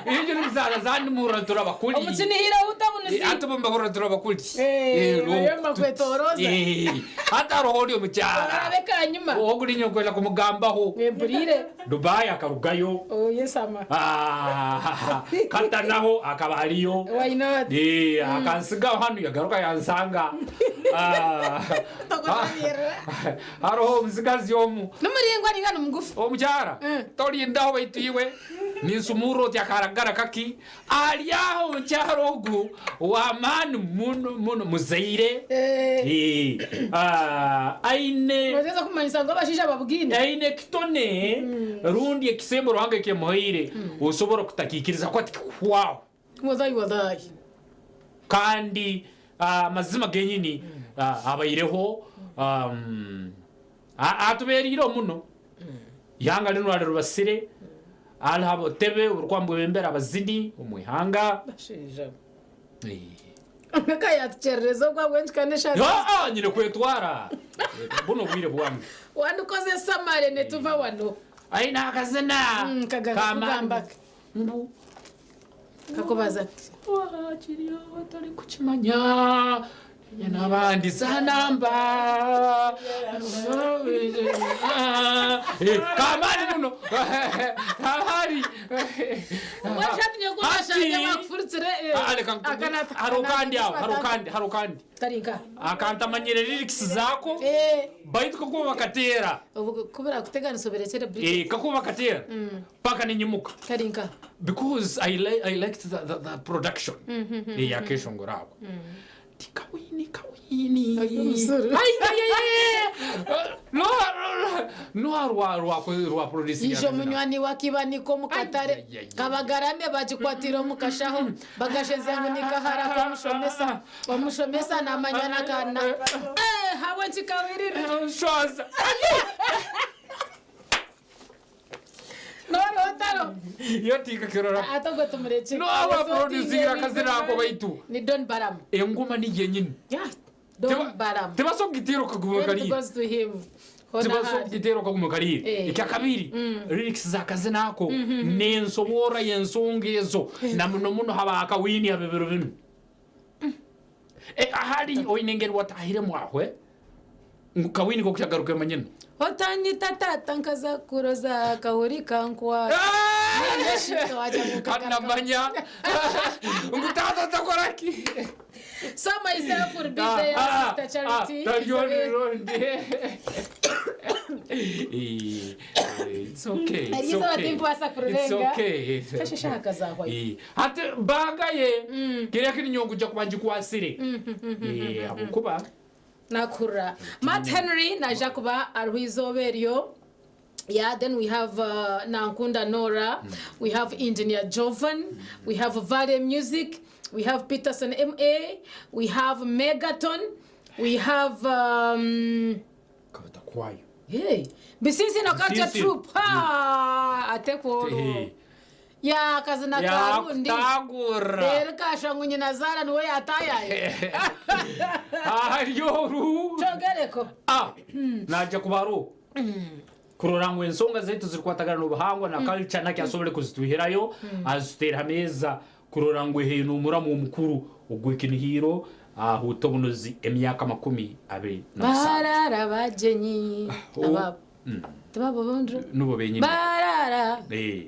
Ibyo nibizara zandimura turabakuli. Omukinihira utabunuzi. Ate bombahura turabakuli. Eh, bayo bakwetoroza. Hataroho ori omukyara. Orabe kanyuma. Ogulinya kwenda kumugambaho. Mpurire. Dubai akarugayo. Oh, yes ama. Ah, kata naho akaba ariyo. Why not? Eh, akansigaho hano yagaruka yansanga. Ah, hariho omusigazi omu. N'umuringwa ningana omugufu. Omukyara tolindaho baitu iwe ninsumurra oti akaragara kaki ari aho omukyara ogu wamaani muno muno muzaire. Eh, ah, aine Nogeza kumanyisa ngu abashaija babwine. Aine ekitone rundi ekisembo Ruhanga ekimuhaire osobora kutakikiriza kuba tikikuhwaho. Wallahi wallahi. Kandi amazima genyini abaireho atubeeriire muno ihanga rinu arirubasire ariho abutebe oburukwambwebembera abazini omu ihanga. Bashaija. Aka yatukyerereza ogwabwe nkikanesha. Ah, nyine kwetwara buno obwire bwange. Wandukoze samare netuva wano. Aine akazina. Kagamba. Mbu. Kakubaza. Kiriyo batari kukimanya n'abandi za namba kamani muno kamani. Washatinye kushanja bakufurutsire. Hariho kandi aho hariho kandi hariho kandi Tarinka. akantamanyire lyrics zako baitu kakuba bakateera. Ubu kubera kuteganisa oberekere Eh, kakuba bakateera paka ninyimuka. Tarinka. Because I liked the production eyakeshongoro ako. Kawini. Ai, ai, ai, ai. No rwa rwa rwa producing. Ijo munywani wa kibaniko mukatare kabagarame bagikwatira mukashaho bagashenze ngu nikahara komushomesa omushomesa namanya nakana eh habwe nkikawirire shoza norotaro yotika kirora atogwe tumureke no aba producing akazina ako baitu ni Don Baram. Engoma ni yenyini. Yeah, Don Baram. Tebasokugitera okaguma Credit kariya. goes to him. Hona hard. Tebasokugitera okaguma kariya. Ekyakabiri lyrics zakazina ako nensobora yensonga ezo na muno muno haba akawini abebiro binu. Eh, ahari oine engeri watahiremu ahwe ngu kawini kokushagaruka manyina. Otanyita tata nkaza kuroza kahuri kankwa. Kanamanya ngu tata takoraki. So myself will be there, Sister Charity. It's okay. It's Arizo okay. batimpa It's kururenga. okay. Kashasha hakazahwayo. Ate baga ye kiriya kiri kuja kuba ngikwasire. Eh, ahabwokuba Nakura. Matt Henry naja kuba ariho izooba eryo. Yeah, then we have Nankunda Nora, we have Engineer Jovan, we have Vale Music, we have Peterson MA, we have Megaton, we have kwayo. Hey, Bisinsi no Culture Bisinsi. Troupe. Ha, atekwo. Ya kazina karundi. Yakutagura. Rero kashangu nyina zara niwe yatayaye. Aryoru. Chogereko. Ah, naja kubaro. Kurora ngu ensonga zaitu zirikwatagana n'obuhangwa na culture naki asobole kuzituhirayo azituteera hameeza kurora ngu eheno omuramu omukuru ogw'ekinihiro ahuta obunozi emyaka 27. Barara bagenyi. Ababo. Tebabo bondro. Nubo benyini. Barara. Eh.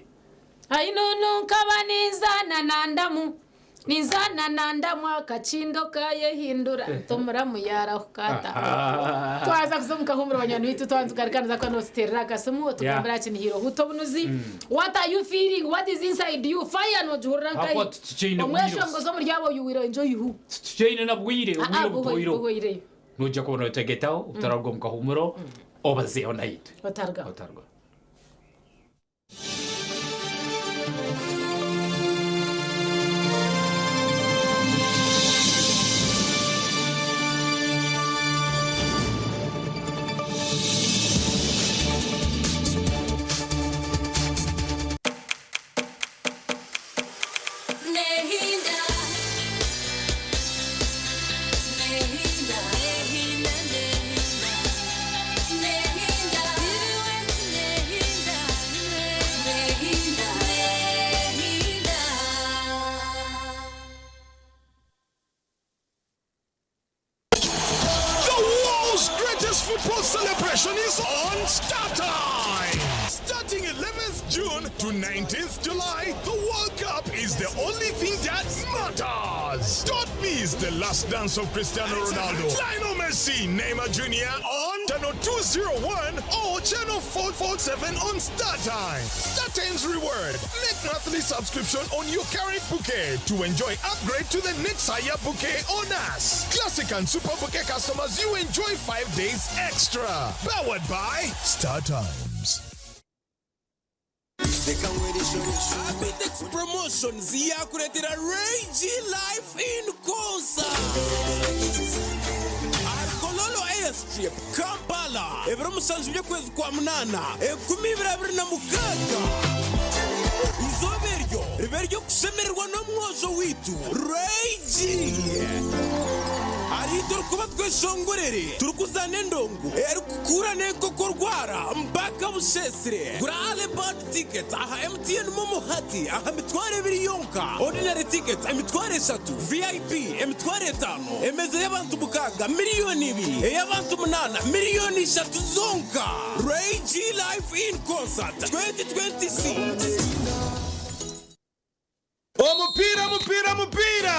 Ainunu nkabanizana nandamu. Ninzaana nandamwa akakindo kayehindura tomuramu yarahuka ata. Twaza kuza omu kahumuro banywani baitu twaba nitugaruka noza kuba notuteerera akasimu otugambire aha kinihiro huta obunuzi. What are you feeling? What is inside you? Fire nogihurira nkahi? Ahakuba titukyaine bwire Omweshongozi omuri abo oyuwire enjoy who? Titukyaine na bwire, Ah, obwire ah, obutuhweireho. buhweireyo. Noija kuba notegetaho otararuga omu kahumuro obazeho naitwe. Otarugaho. Otarugaho. Nehinda, nehinda, nehinda, nehinda, nehinda, nehinda, nehinda. The world's greatest football celebration is on Star Time! Starting 11th June to 19th July, the World Cup is the only thing that matters. Don't miss the last dance of Cristiano Ronaldo, Lionel Messi, Neymar Jr. on channel 201 or channel 447 on Star Time. Star Times reward. Make monthly subscription on your current bouquet to enjoy upgrade to the next higher bouquet on us. Classic and Super Bouquet customers, you enjoy 5 days extra. Powered by Star Times. Abitex Promotions yakureetera Ray G Life in Concert ahari Kololo Airstrip, Kampala, ebiro mushanju by'okwezi kwa munaana, 2026. Eizooba eryo ribe ery'okushemererwa n'omwojo waitu Ray G. Ahariitwe orikuba tweshongorere turikuzaana endongo erikukuura n'enkoko rwara mpaka busheesire. Gura Early Bird tickets aha MTN Momo hati aha mitwaro ebiri yonka. Ordinary tickets emitwaro eshatu, VIP emitwaro etaano, emeeza y'abantu mukaaga miriyoni ibiri, ey'abantu munaana miriyoni ishatu zonka. Ray G Live in Concert 2026. Omupiira omupiira omupiira!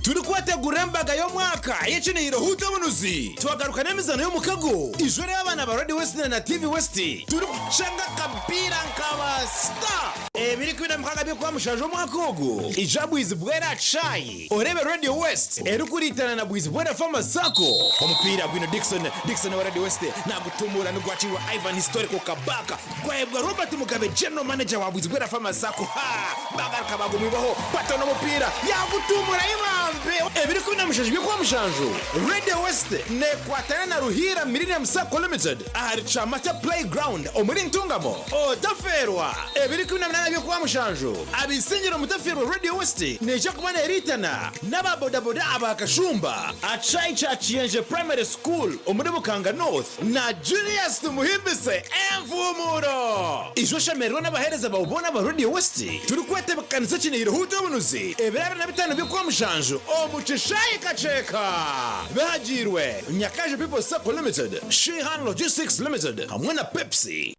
Turikwetegurira embaga y'omwaka ey'ekinihiro Huuta Obunuzi, twagaruka n'emizaano y'omukago ijwe ry'abaana ba Radio West na TV West turikucanga akapiira nka ba star! Ebiro 16 by'Okwamushanju omwaka ogu, ija Bwizibwera aha kishaayi oreebe Radio West erikuriitana na Bwizibwera Farmers Sacco. Omupiira gwine Dickson, Dickson owa Radio West nagutumura nigwakiirwa Ivan Historical Kabaka Gwahebwa Robert Mugabe General Manager wa Bwizibwera Farmers Sacco ha bagaruka bagumwibaho batona omupiira yagutumura ibambe. Ebiro 17 by'Okwamushanju, Radio West nekwatana na Ruhiira Millennium Sacco Limited ahari Kyamata Play Ground omuri Ntungamo. Otafeerwa! Ebiro 18 by'Okwamushanju, Abaishengyero Mutafeerwa Radio West neija kuba neriitana n'aba bodaboda aba Kashumba aha kishaayi kya Kiyenje Primary School omuri Bukanga North na Julius Tumuhimbise Envumuro. Ija oshemererwe n'abaheereza baawe boona aba Radio West turikwetebekanisa ekinihiro Huuta Obunuzi ebiro 25 by'Okwamushanju omu kishaayi Kakyeka. Bihagiirwe Nyakaju People's Sacco Limited, Sheehan Logistics Limited hamwe na Pepsi.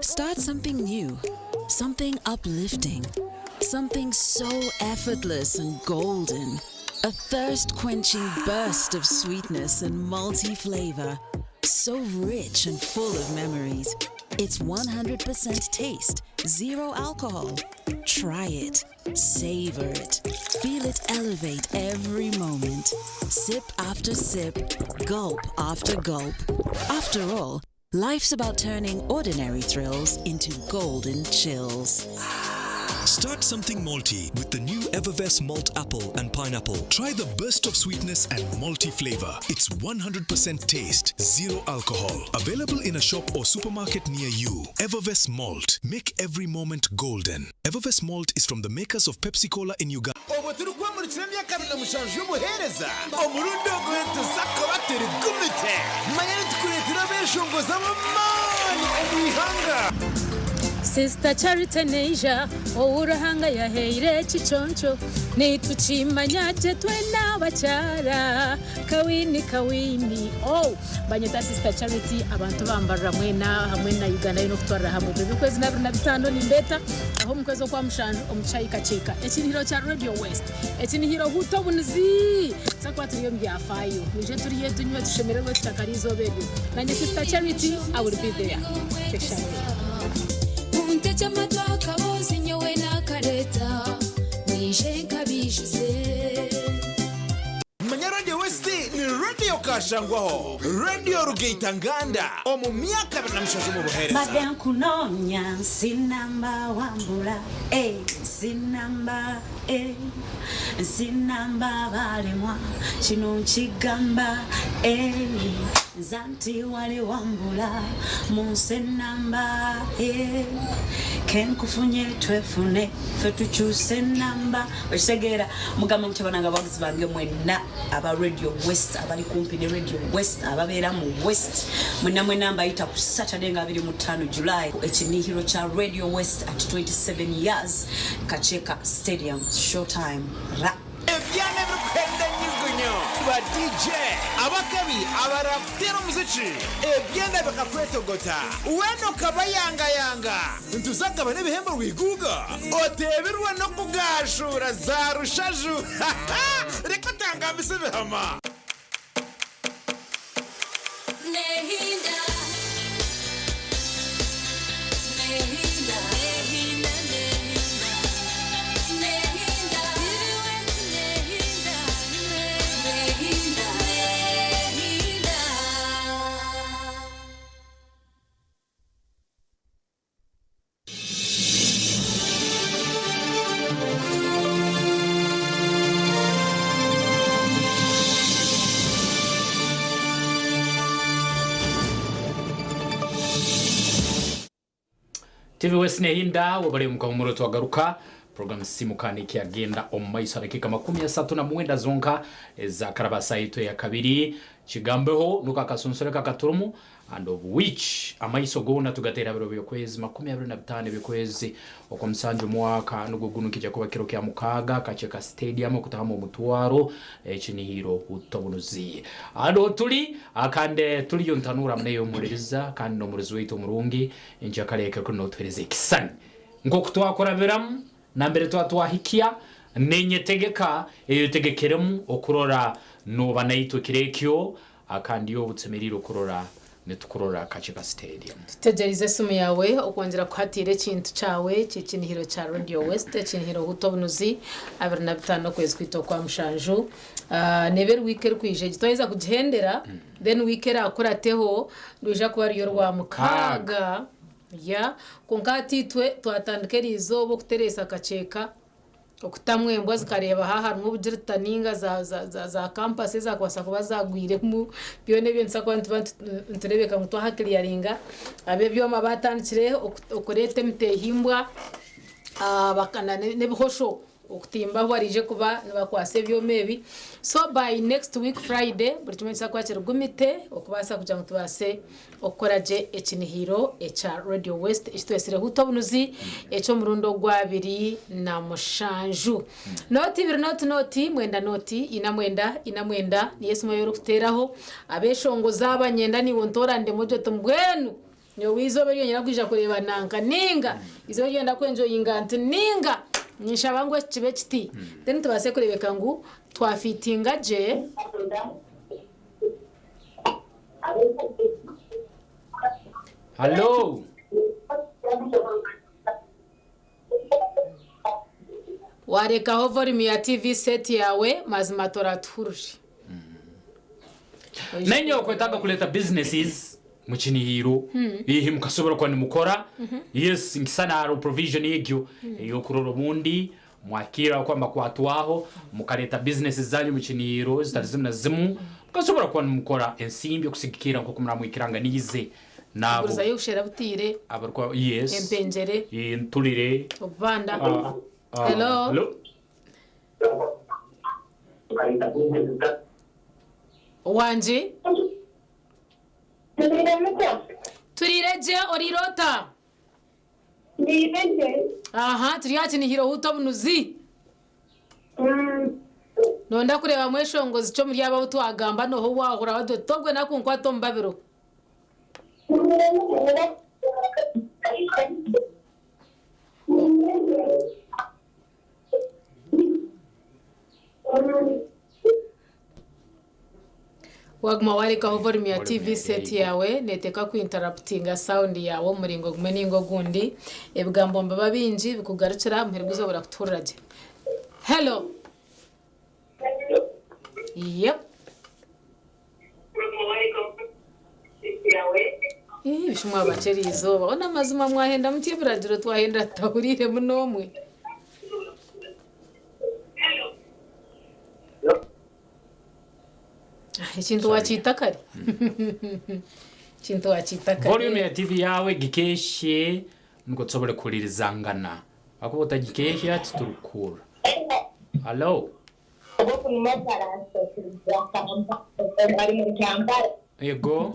Start something new, something uplifting, something so effortless and golden. A thirst-quenching burst of sweetness and malty flavor. So rich and full of memories. It's 100% taste, zero alcohol. Try it, savor it, feel it elevate every moment. Sip after sip, gulp after gulp. After all, life's about turning ordinary thrills into golden chills. Start something malty with the new Evervess Malt Apple and Pineapple. Try the burst of sweetness and malty flavor. It's 100% taste, zero alcohol. Available in a shop or supermarket near you. Evervess Malt. Make every moment golden. Evervess Malt is from the makers of Pepsi Cola in Uganda. Obwo turikwemurikira emyaka 27 y'obuheereza, omurundi ogu nituza kuba turi gumite. Manya nitukureetera abeeshongozi ab'amaani omu ihanga. Sister Charity neija ou Ruhanga yahaire ekiconco nitukimanya gye twena abakyara Kawini kawini oh Banyeta Sister Charity abantu ba Mbarara mwena hamwe na Uganda yoona okutwarira hamwe ebiro by'okwezi n'abiri na bitaano nimbeeta aho omu kwezi okwa mushanju omu Chai Kakyeka ekinihiro kya Radio West ekinihiro huuta obunizi tuza kuba turi omu byafaayo mwije turye tunywe tushemererwe tutakare eizooba eryo nanye Sister Charity I will be there Keshabe. Muntegye amatu akaboozi nyowe naakareeta, mwije nkabiijuze. Manya Radio West ni Radio Kashangwaho, Radio Rugaita Nganda omu myaka 27 omu buheereza. Mbadde nkunoonya sinamba wambula eh, sinamba eh, sinamba balemwa kino nkigamba eh, nze anti wali wambula mu nsi enamba eh, kenkufunye twefune ffe tukyuse enamba okitegeera mugamba mutya banange abawagizi bange mwenna aba Radio West abali kumpi ne Radio West ababeera mu West mwenna mwenna mbayita ku Saturday nga 25 July ekinihiro kya Radio West at 27 years Kakyeka Stadium showtime ra. Ebyana ebirikuhenda enyugunyu, ba DJ abakabi abarakuteera omuziki, ebyana bikakwetogota, weena okabayangayanga. Nituza kugabana ebihembo rwiguuga, oteebirwe n'okugaashuura za rushaju. Reka otangambise ebihama. Nehinda, nehinda, nehinda, nehinda, nehinda, nehinda, nehinda, nehinda. TV West nehinda wabale mukahumuro twagaruka program simukani kyagenda omu maiso dakika 39 zonka eza karabasa yitu ya kabiri kigambeho nuko akasunsure kakaturumu and of which amaiso gona tugatera biro byokwezi 25 byokwezi okwa omwaka nugwo guno kijja kuba kiro kya mukaga Kakyeka Stadium okutahamu omutwaro ekinihiro utobunuzi ado tuli akande tuliyo ntanura muneyo omuririza kandi n'omurizi waitu omurungi enjakaleke kuno tuhereze ekisani nk'oku twakurabiramu nambere twatwahikia nenyetegeka eyotegekeremu okurora noba naitwe kirekyo akandi yo butsemerire okurora nitukurora Kakyeka Stadium. Tutegerize esimu yawe okwongera kuhatiira ekintu kyawe ky'ekinihiro kya Radio West ekinihiro huta obunuzi 25 okwezi kwita okwa mushanju. Nebera wiiki erikwija egi twaheza kugihendera then wiiki erakurateho rwija kuba ruri orwa mukaaga. Ya kwonka hati itwe twatandika eriizooba okutereesa akakyeka okutamu embwa zikareeba ha harimu obugirita ninga za, za, za, za campus ezakubaasa kuba zagwiremu byona ebyo nituza kuba nituba nitureebeka ngu twahakiriyaringa ab'ebyoma batandikire okureeta emitehimbwa bakana n'ebihosho okutimba ahu bariije kuba nibakwasa ebyoma ebi. So by next week Friday buri kimwe nikiza kuba kiri gumite okubaasa kugira ngu tubaase okukora gye ekinihiro ekya Radio West ekitwesireho obunuzi eky'omurundi ogwa 27. Noti ibiri noti noti mwenda noti ina mwenda ina mwenda niyo esimu ei orikuteeraho abeshongoza abanyenda niiwe ntoorande mojoto mbwenu nyowe izooba eryonyera kwija kureeba nanka ninga izooba eryenda kwenjoyinga nti ninga nishaba ngu eki kibe kiti then tubaase kureebeka ngu twafitinga gye. Hello. Warekaho volume ya TV set yawe mazima toratuhurire. Nenye okwetaaga kuleta businesses mukinihiro ihi mukasobora kuba nimukora. Yes nkisana haro provision egyo eyokurora obundi mwakira kwamba kwatwaho mukaleta businesses zanyu mukinihiro zitari zimu na zimu mukasobora kuba nimukora ensimbi okusigikira nkoku muramwikiranganiize nabo. Kuguzayo obushera butiire. Abarikwa yes. Empengyere. Entulire. Obubanda. Hello. Hello. Wangi. Turire gye orirota. Aha, turi aha kinihire ohuta obunuzi. Nonda kureeba mweshongozi ki omuri abo abu twagamba noha ou waahura wagira oti togwe naku nkwata omu babiro. Waguma warekaho volume ya TV set yaawe neteekwa ku interruptinga sound yaawe omu muringo gumwe ninga ogundi. Ebigambo nibiba bingi bikugarukira muheru gw'eizooba orakutuhurira gye. Hello. Yep. Ih, bishi mwabakye eriizooba. Ona amazima mwahenda mutya ebiragiro twahenda tutahuriiremu n'omwe. Ah, Ekintu wakiita kare. Ekintu wakiita kare. Volume ya TV yawe gikehye nukwo tusobole kuhulirizangana. Kakuba otagikehya titurikuhurra. Hallo. Ego.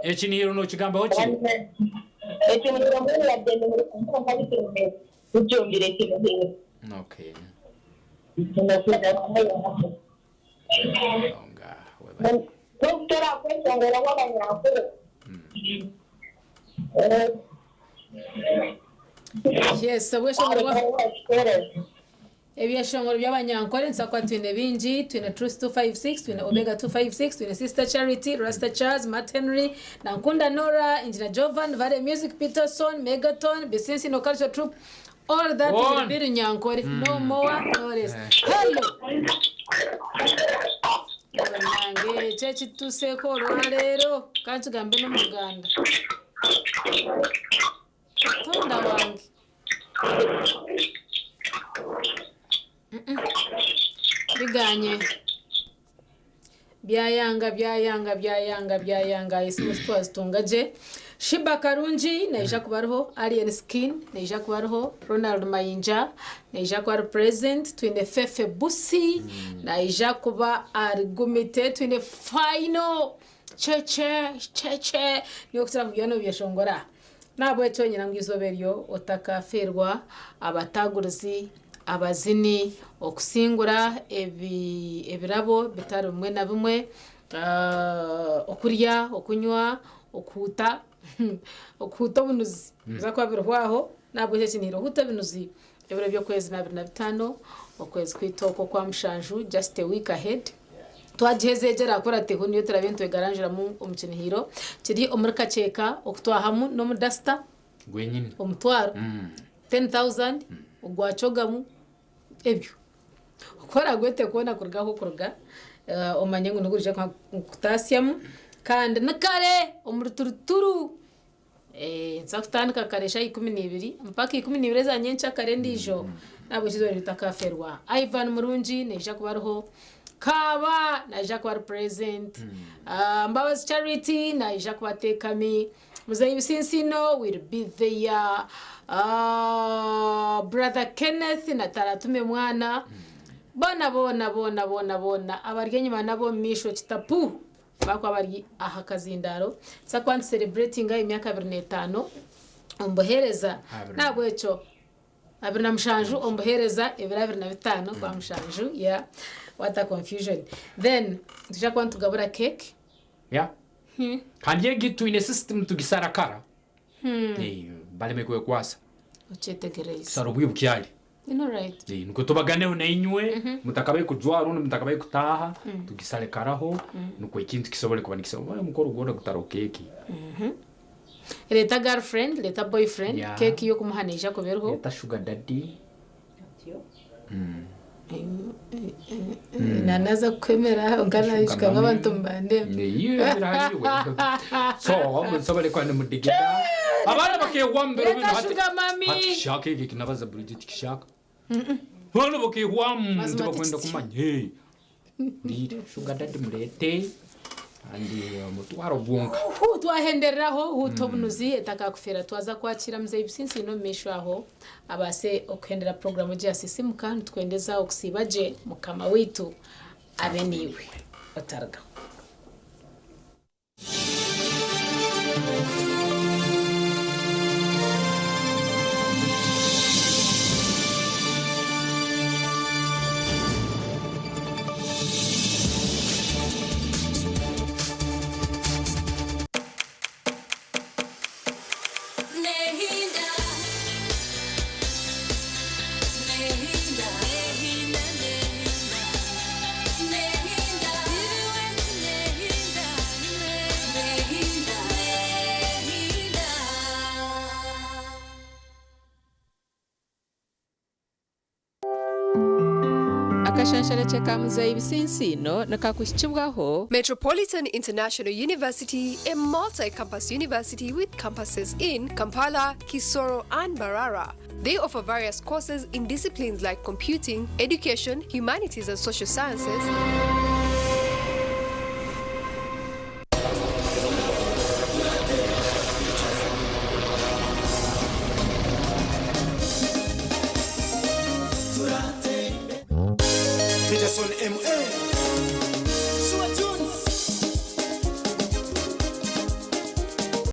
Ekinihiro nokigambaho ki? Okay. Yes, obweshongoro bwa Ebyeshongoro by'abanyankore nituza kuba twine bingi, twine Truth 256, twine Omega 256, twine Sister Charity, Rasta Charles, Matt Henry, Nankunda Norah, Engineer Jovan, Valley Music, Peterson, Megaton, Bisinsino Culture Troupe, all that will On. be Runyankore, no more, no less. Eh. Hello! Banange, eki ekituseeko olwaleero, kankigambe n'Omuganda. Tonda wange. Biganye. Byayanga, byayanga, byayanga, byayanga. Esimu titwazitunga gye. Shiba Karungi naija kuba ariho, Alien Skin naija kuba ariho, Ronald Mayinja naija kuba ari present, twine Fefe Busi naija kuba ari gumite, twine Final Cheche Cheche niwe okukira kugira nobyeshongora. Nahabwekyo nyine ngu eizooba eryo otakafeerwa abatagurizi, abazini, okusingura ebi ebirabo bitari bimwe na bimwe, okurya, okunywa, okuhuuta okuhuuta obunuzi biza kuba biriho aho. Nahabwekyo eki niire ohuute obunuzi ebiro by'okwezi n'abiri na bitaano okwezi kwaitu okwo okwa mushanju just a week ahead. Twagiheza egyo erakurateho niyo turabe nitwegaranjuramu omu kinihiiro kiri omuri Kakyeka okutwahamu n'omudasita Gwenyini. Omutwaro 10,000 ogwa Chogamu ebyo. Oku oragwete kwona kuruga ahu orikuruga omanye ngu nigurija kukutaasyamu kandi ni kare omu ruturuturu. Nituza kutandika kare eshaaha 12 mpaka 12 eza nyenkyakare endiijo nahabwekyo eizooba eryo otakafeerwa. Ivan Murungi naija kuba ariho, Kaaba naija kuba ari present, Mbabazi Charity naija kuba ateekami, Muzeeyi Bisinsino will be there, Brother Kenneth na Taratume Mwana, boona boona boona boona boona abari enyima n'ab'omu maisho kitapu baakuba bari aha kazindaaro. Nituza kuba nitusereburetinga emyaka 25 omu buheereza nahabwekyo 27 omu buheereza ebiro 25 kwa mushanju yeah what a confusion then nitwija kuba nitugabura cake. Yeah. Kandi egi twine system tugisara kara. Eh, baleme kwekwasa. Okyetegereize. Tusara obwiire bukyari. You know right. Eh, nukwo tubaganeho nainywe mutakabaye kujwara rundi mutakabaye kutaaha tugisare karaho nukwo ekintu kisobole kuba nikisobora omukoro gwona gutaraho keeki. Reeta girlfriend, reeta boyfriend, Yeah. keeki y'okumuha neija kuba eriho. Reeta sugar daddy. Nanaza kukwemera kwonka naijuka ngu abantu nibandeeba. So, nsobole kuba nimudigida. Abaana bakehwamu biro binu Reeta hati. sugar mummy. Hati kishaka eki kinabaza Bridget kishaka. Abaana bakehwamu Mazima tibakwenda tikiti. kumanya. Hey. Ndiire sugar daddy mureete. Kandi omutwaro gwonka. Huu twahendereraho huuta obunuzi etakakufeera twaza kwakira muzeeyi Businsiine omu maisho aho abaase okuhendera puroguramu egi ya Sisiimuka nitukwendeza okusiiba gye Mukama waitu abe naiwe otarugaho. Nehinda, nehinda, nehinda, nehinda, nehinda, nehinda, nehinda. Akashansharakye ka Muzeeyi Bisinsiino nikakuhikibwaho. Metropolitan International University, a multi-campus university with campuses in Kampala, Kisoro, and Mbarara. They offer various courses in disciplines like computing, education, humanities, and social sciences. Peterson MA.